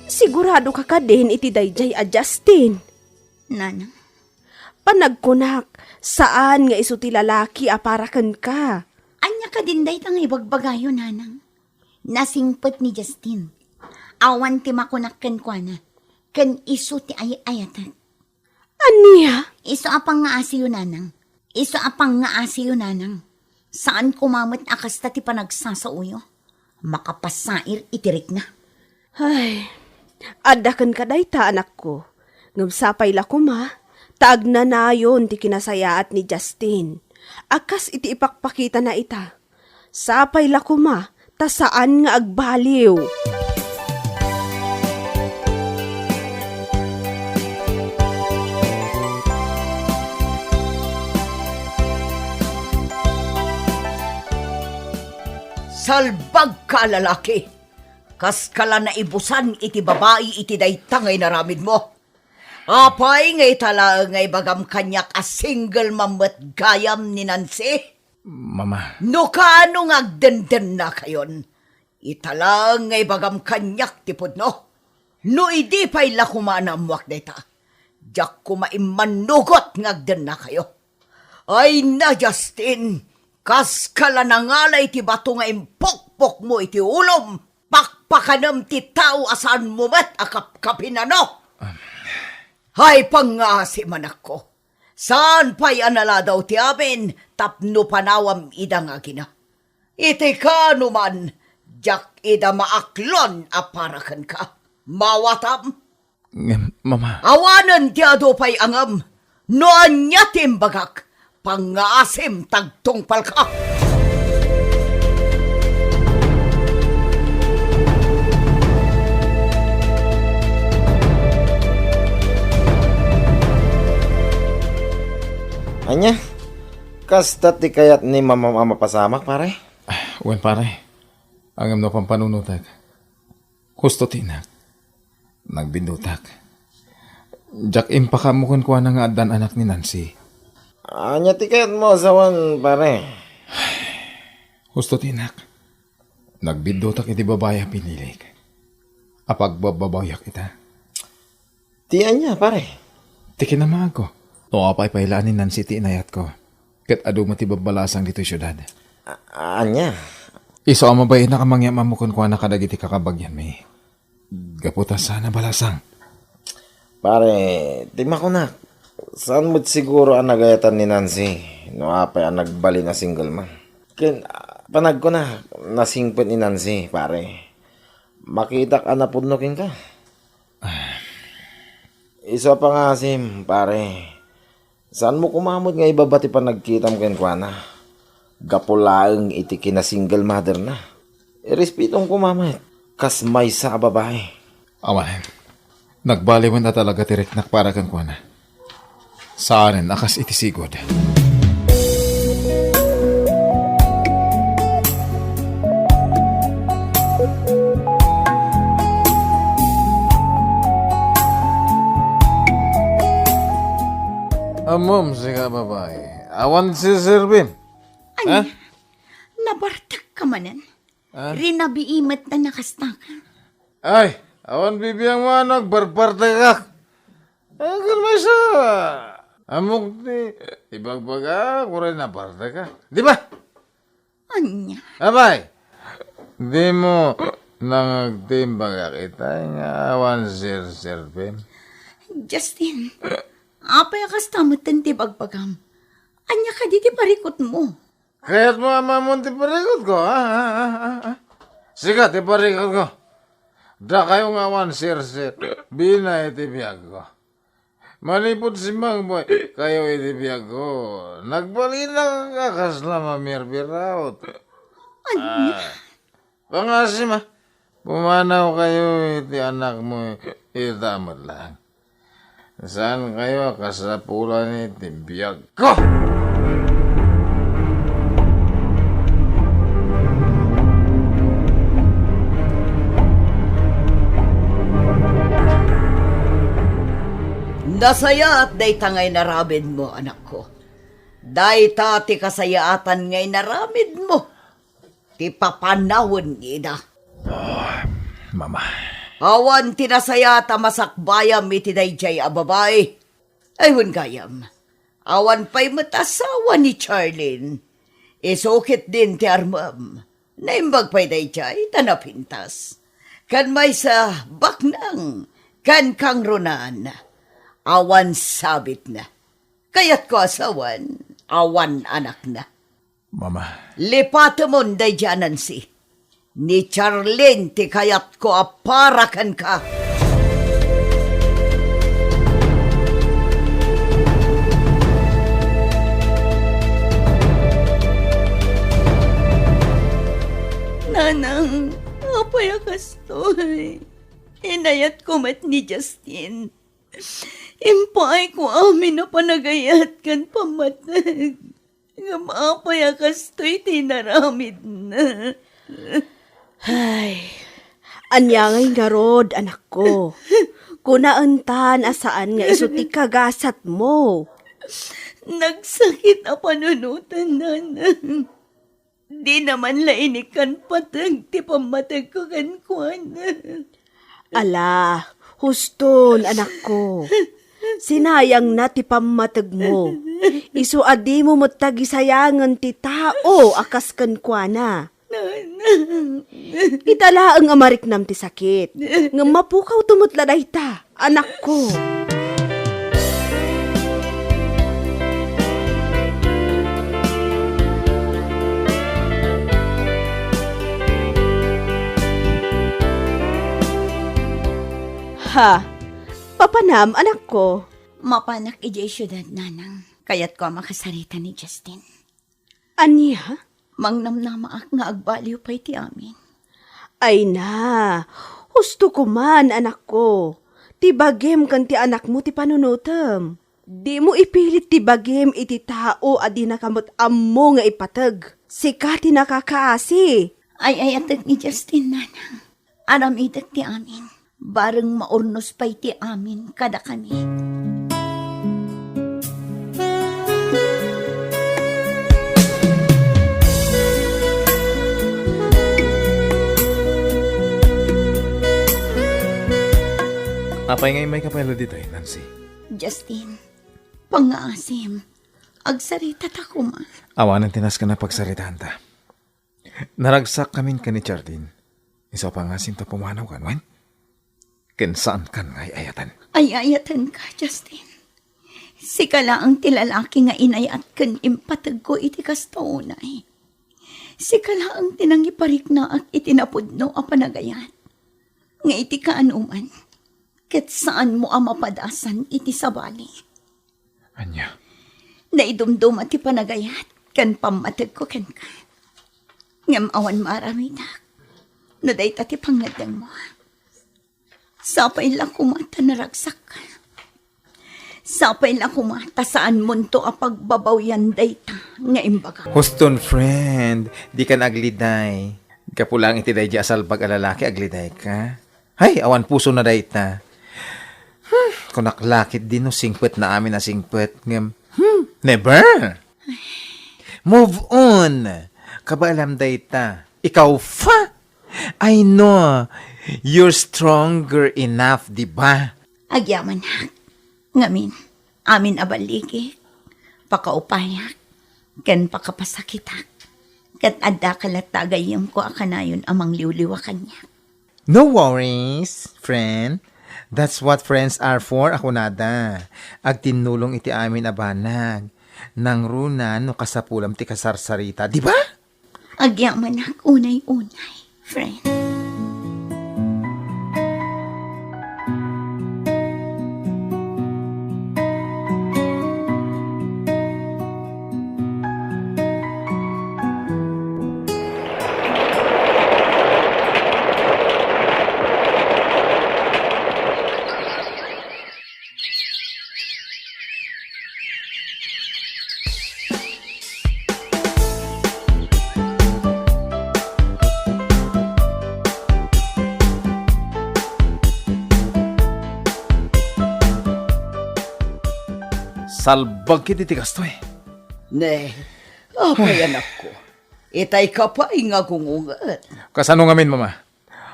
sigurado ka kadin iti daydiay a Justin? Nanang. Panagkunak, saan nga isu ti lalaki a para kenka. Ania kadin dayta nga ibagbagayo, Nanang? Nasingpet ni Justin. Awan ti makunak kenkuana, ken isu ti ay-ayatek. Ania? Isu a pangngaasiyo, Nanang. Isu a pangngaasiyo, Nanang. Saan koma met a kasta ti panagsasaoyo. Makapasair iti rikna. Ay, adda kenka dayta, anakko. Ngem sapay la koma, ta agnanayon ti kinasayaat ni Justin a kas iti ipakpakitana ita. Sapay la koma, ta saan nga agbaliw. Salbagka a lalaki! Kaska la naibusan iti babai iti dayta nga inaramidmo. Apay nga ita laeng nga ibagam kaniak a single mom met gayam ni Nancy? Mama. No kaano nga agdendennakayon, ita laeng nga ibagam kaniak ti pudno. No idi pay la koma a naammoak dayta, diak koma immannugot nga agdennakayo. Ay na, Justin, kaska la nangalay ti bato nga impukpokmo iti ulom, pakpakanem ti tao a saanmo met a kapkapinano. Ay, pangngaasim, anakko. Saan pay a naladaw ti amin tapno panawam ida nga agina. Iti kaano man, diak ida maaklon a para kenka. Mawatam? Ngem, Mama. Awanen ti adu pay a ngem. No ania ti imbagak, pangngaasim ta agtungpalka. Ania? Kasta ti kayat ni Mamam a mapasamak, pare? Wen, pare. Ngem no pampanunotek, husto ti inak. Nagbiddutak. Diak impakaammo kenkuana nga addan anak ni Nancy. Ania ti kayatmo a sawen, pare? Husto ti inak. Nagbiddutak iti babai a pinilik. Apagbababayak ita. Ti ania, pare? Ti kinamaagko. No apay pay la ni Nancy ti inayatko, ket adu met ti babbalasang ditoy siudad. A-, ania? Isu a mabainnak a mangyam-ammo kenkuana kadagiti kakabagianmi. Gapu ta saan a balasang. Pare, ti makunak, saan met siguro a nagayatan ni Nancy no apay a nagbalin a single man. Ken, ah, panagkunak, nasingpet ni Nancy, pare. Makitak a napudno kenka. Isu a pangngaasim, pare. Saanmo koma met nga ibaba ti panagkitam kenkuana. Gapu laeng iti kina-single mother-na. Irespetom koma met kas maysa a babai. Awanen. Nagbaliwen a talaga ti riknak para kenkuana. Saanen a kas iti sigud. Ammom, sika babai, awan serserbim. Ania? Ha? Nabartekka manen? Ah? Rinabii met ta nakastaka. Ay, awan bibiangmo a nagbarbartekak. Ay, kalmaysa. Ammok ti ibagbagak, uray nabartekak. Di ba? Ania? Apay, dimo nangagtimbagak itay nga awan serserbim? Justin, apay a kasta metten ti bagbagam? Ania kadi ti parikutmo? Kayatmo a maammoan ti parikutko, ha? Ha? Ha? Ha? Sika ti parikutko. Dakayo nga awan serserbina iti biagko. Manipud simmangpay kayo iti biagko, nagbalin a kasla mamirbiraot. Ania? Ah, pangasim, ah. Pumanaw kayo iti anakmo ita met lang. Saan kayo a kasapulan iti biagko? Nasayaat dayta nga inaramidmo, anakko. Dayta ti kasayaatan nga inaramidmo. Ti papanawen ida. Oh, Mama. Awan ti nasayaat a masakbayam iti daydiay a babai. Ay, wen gayam. Awan pay met asawa ni Charlene. Isu ketdin ti armem. Naimbag pay daydiay ta napintas. Ken maysa, baknang, ken kangrunan. Awan sabitna. Kayatko a sawen, awan anakna. Mama. Lipatemon daydiay a Nancy. Ni Charlene ti kayatko a para kenka. Nanang, apay a kastoy? Inayatko met ni Justin. Impaayko amin a panagayat ken pammateg. Ngem apay a kastoy ti inaramidna? Ay, ania ngay ngarud, anakko? Kunaentan a saan nga isu ti kagasatmo. Nagsakit a panunoten, Nanang. Dina man la inikkan pateg ti pammategko kenkuana. Ala, huston, anakko. Sinayangna ti pammategmo. Isu a dimo met tagisayangen ti tao a kas kenkuana. Nanang. Ita laeng a mariknam ti sakit. Ngem mapukawto met la dayta. Anakko. Ha? Papanam, anakko? Mapanak idiay siudad, Nanang. Kayatko a makasarita ni Justin. Ania? Mangnamnamaak nga agbaliw pay ti amin. Ay na, husto koman, anakko. Ti bagim ken ti anakmo ti panunotem. Dimo ipilit ti bagim iti tao a dinaka met ammo nga ipateg. Sika ti nakakaasi. Ay-ayatek ni Justin, Nanang. Aramidek ti amin. Bareng maurnos pay ti amin kadakami. Apay nga immayka pay la ditoy, Nancy? Justin, pangngaasim. Agsaritata koma. Awanen ti nasken a pagsaritaanta. Naragsak kamin ken ni Jardine. Isu a pangasim ta pumanaw kan, wen? Ken saan kan nga ay-ayaten. Ay-ayatenka, Justin. Sika laeng ti lalaki nga inayat ken impategko iti kasta unay. Sika laeng ti nangipariknaak iti napudno a panagayat. Nga iti kaanoman, ket saanmo a mapadasan iti sabali. Ania? Naidumduma ti panagayat ken pammategko kenka. Ngem awan maaramidak no dayta ti pangngeddengmo. Sapay la koma ta naragsak. Sapay la koma ta saanmonto a pagbabawian dayta nga imbagam. Huston, friend, dikan agliday. Gapu laeng iti daydi a salbag a lalaki, aglidayka. Hay, awan pusona dayta. Hmm, kunak la ketdi no singpetna amin a singpet, ngem, hmm, never! Move on! Kabaelam dayta. Ikaw, fa! I know you're stronger enough, di ba? Agyamanak. Ngamin, amin a baligi, pakaupayak, ken pakapasakitak. Ket adda ka latta a gayyemko a kanayon a mangliwliwa kaniak. No worries, friend. That's what friends are for, a kunada. Agtinnulong iti amin a banag. Nangruna no kasapulam ti kasarsarita, di ba? Agyamanak unay-unay, friend. Talbag ketdi ti kastoy. Ne, apay, anakko? Itay ka pay nga gungunget. Kasano ngamin, Mama?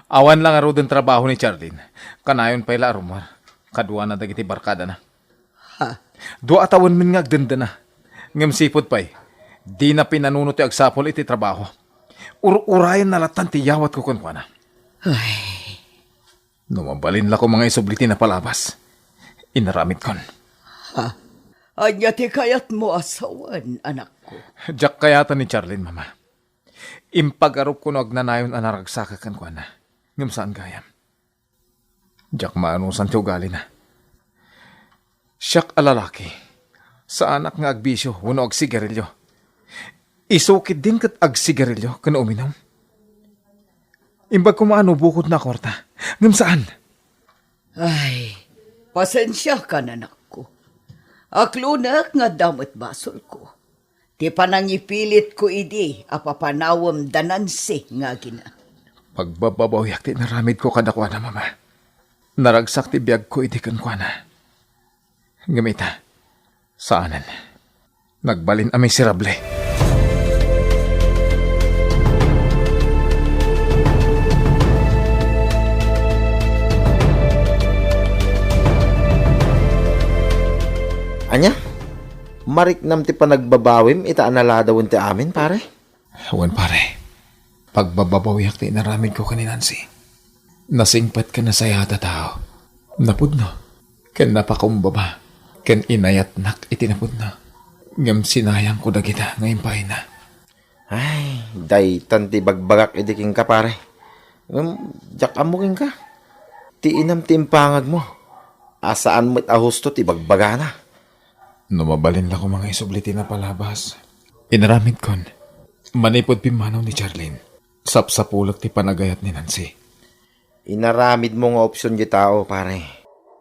Awan la ngaruden trabaho ni Charlene. Kanayon pay la a rummuar kaduana dagiti barkadana. Ha? Dua a tawen men nga agdendena. Ngem sipud pay, dina pinanuno ti agsapul iti trabaho. Ur-urayenna lattan ti yawatko kenkuana. Ay. No mabalin la koma nga isubli ti napalabas, inaramidkon. Ha? Ania ti kayatmo a sawen, anakko? Diak kayatan ni Charlene, Mama. Impagarupko no agnanayon a naragsakak kenkuana. Ngem saan gayam. Diak maanusan ti ugalina. Siak a lalaki, saanak nga agbisio wenno agsigarilio. Isu ketdin ket agsigarilio ken uminum. Imbag koma a nubukotna a kuarta, ngem saan. Ay, pasensiakan, anakko. Aklonek nga adda met basolko. Ti panangipilitko idi a papanawem da Nancy nga agina. Pagbababawiak ti inaramidko kadakuada, Mama. Naragsak ti biagko idi kenkuana. Ngem ita, saanen. Nagbalin a miserable. Ania? Mariknam ti panagbabawim ita a naladawen ti amin, pare? Wen, pare. Pagbababawiak ti inaramidko ken ni Nancy. Nasingpet ken nasayaat a tao. Napudno. Ken napakumbaba. Ken inayatnak iti napudno. Ngem sinayangko dagita nga impaayna. Ay, daytan ti ibagbagak idi kenka, pare. Ngem, diak ammo kenka. Ti inam ti impangagmo. A saan met a husto ti ibagbagana. No mabalin la koma nga isubli ti napalabas. Inaramidkon, manipud pimmanaw ni Charlene, sapsapulek ti panagayat ni Nancy. Inaramidmo nga opsion ti tao, pare.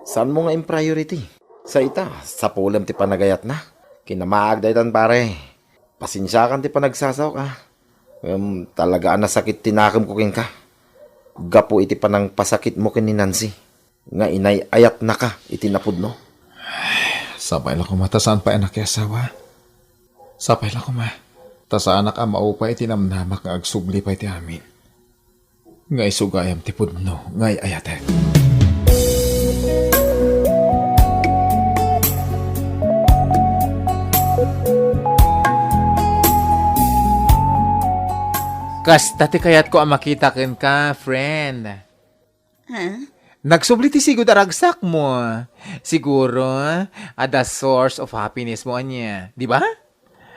Saanmo nga impriority. Sa ita, sapulem ti panagayatna. Kinamaag daytan, pare. Pasensiakan ti panagsasaok, a. Ngem talaga a nasakit ti nakemko kenka. Gapu iti panangpasakitmo ken ni Nancy nga inay-ayatnaka iti napudno. Sapay la koma ta saan pay a nakiasawa. Sapay la koma ta saanak a maupay iti namnamak nga agsubli pay ti amin. Nga isu gayam ti pudno nga ay-ayatek. Kasta ti kayatko a makita kenka, friend. Ha? Nagsubli ti sigud a ragsakmo. Siguro, adda source of happiness mo ania, di ba?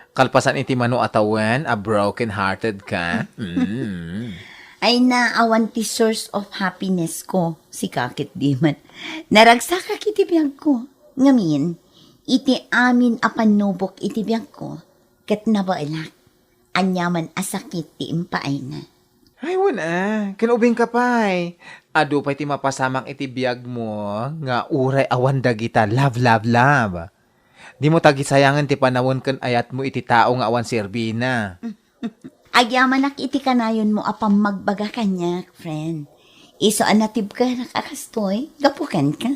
Kalpasan iti mano a tawen a broken-hearted ka. Mm. Ay, naawan ti source of happiness ko, sika ket di met. Naragsakak iti biagko. Ngamin, iti amin a pannubok iti biagko, ket nabaelak. Aniaman a sakit ti impaayna. Ay, wen a, ken ubing ka pay. Adu pay ti mapasamak iti biagmo nga uray awan dagita love, love, love. Dimo tagisayangen ti panawen ken ayatmo iti tao nga awan serbina. Agyamanak iti kanayonmo a pammagbaga kaniak, friend. Isu a natibkenak a kastoy, gapu kenka.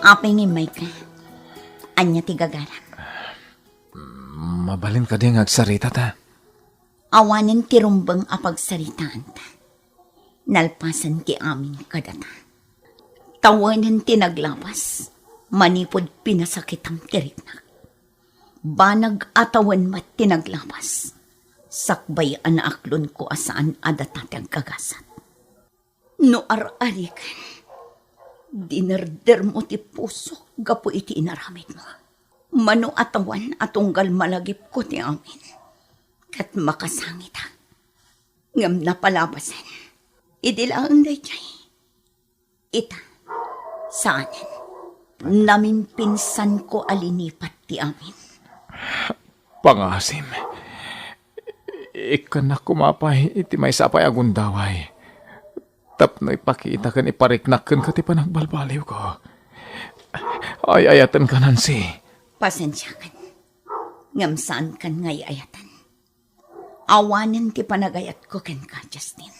Apay nga immayka? Ania ti gaganak? Mabalin kadi nga agsarita ta? Awanen ti rumbeng a pagsaritaanta. Nalpasen ti amin kadata. Tawenen ti naglabas, manipud pinasakitam ti riknak. Banag a tawen met ti naglabas, sakbay a naaklonko a saan a data ti agkagasat. No ar-ariken, dinerdermo ti pusok gapu iti inaramidmo. Mano a tawen a tunggal malagipko ti amin, ket makasangita. Ngem napalabasen, idi laeng daydiay. Ita, saanen. Namimpinsanko a linipat ti amin. Pangasim, ikkannak koma pay iti maysa pay a gundaway tapno ipakita ken ipariknak kenka ti panagbalbaliwko. Ay-ayatenka, Nancy. Pasensiakan. Ngem saankan nga ay-ayaten. Awanen ti panagayatko kenka, Justin.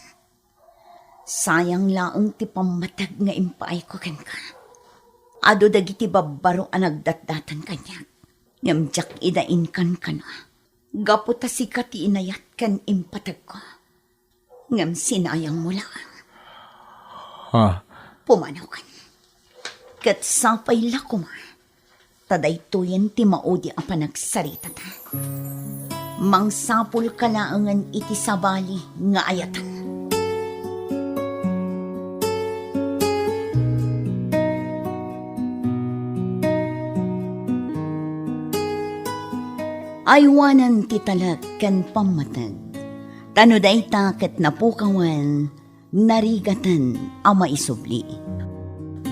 Sayang laeng ti pammateg nga impaayko kenka. Adu dagiti babbaro a nagdatdatan kaniak, ngem diak ida inkankana. Gapu ta sika ti inayat ken impategko, ngem sinayangmo laeng. Ha? Pumanaw kan. Ket sapay la koma ta daytoyen ti maudi a panagsaritata. Mangsapulka laengen iti sabali nga ayaten. Aywanan ti talek ken pammateg, ta no dayta ket napukawen, narigaten a maisubli.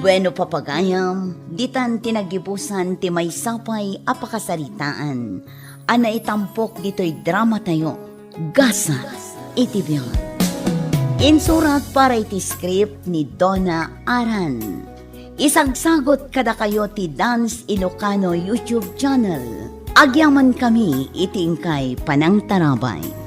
Bueno, papagayam, ditan ti nagibusan ti maysa pay a pakasaritaan a naitampok ditoy dramatayo, Gasat iti Biag. Insurat para iti script ni Donna Aran. Isagsagot kadakayo ti Dance Ilocano YouTube channel. Agyamankami iti inkay panangtarabay.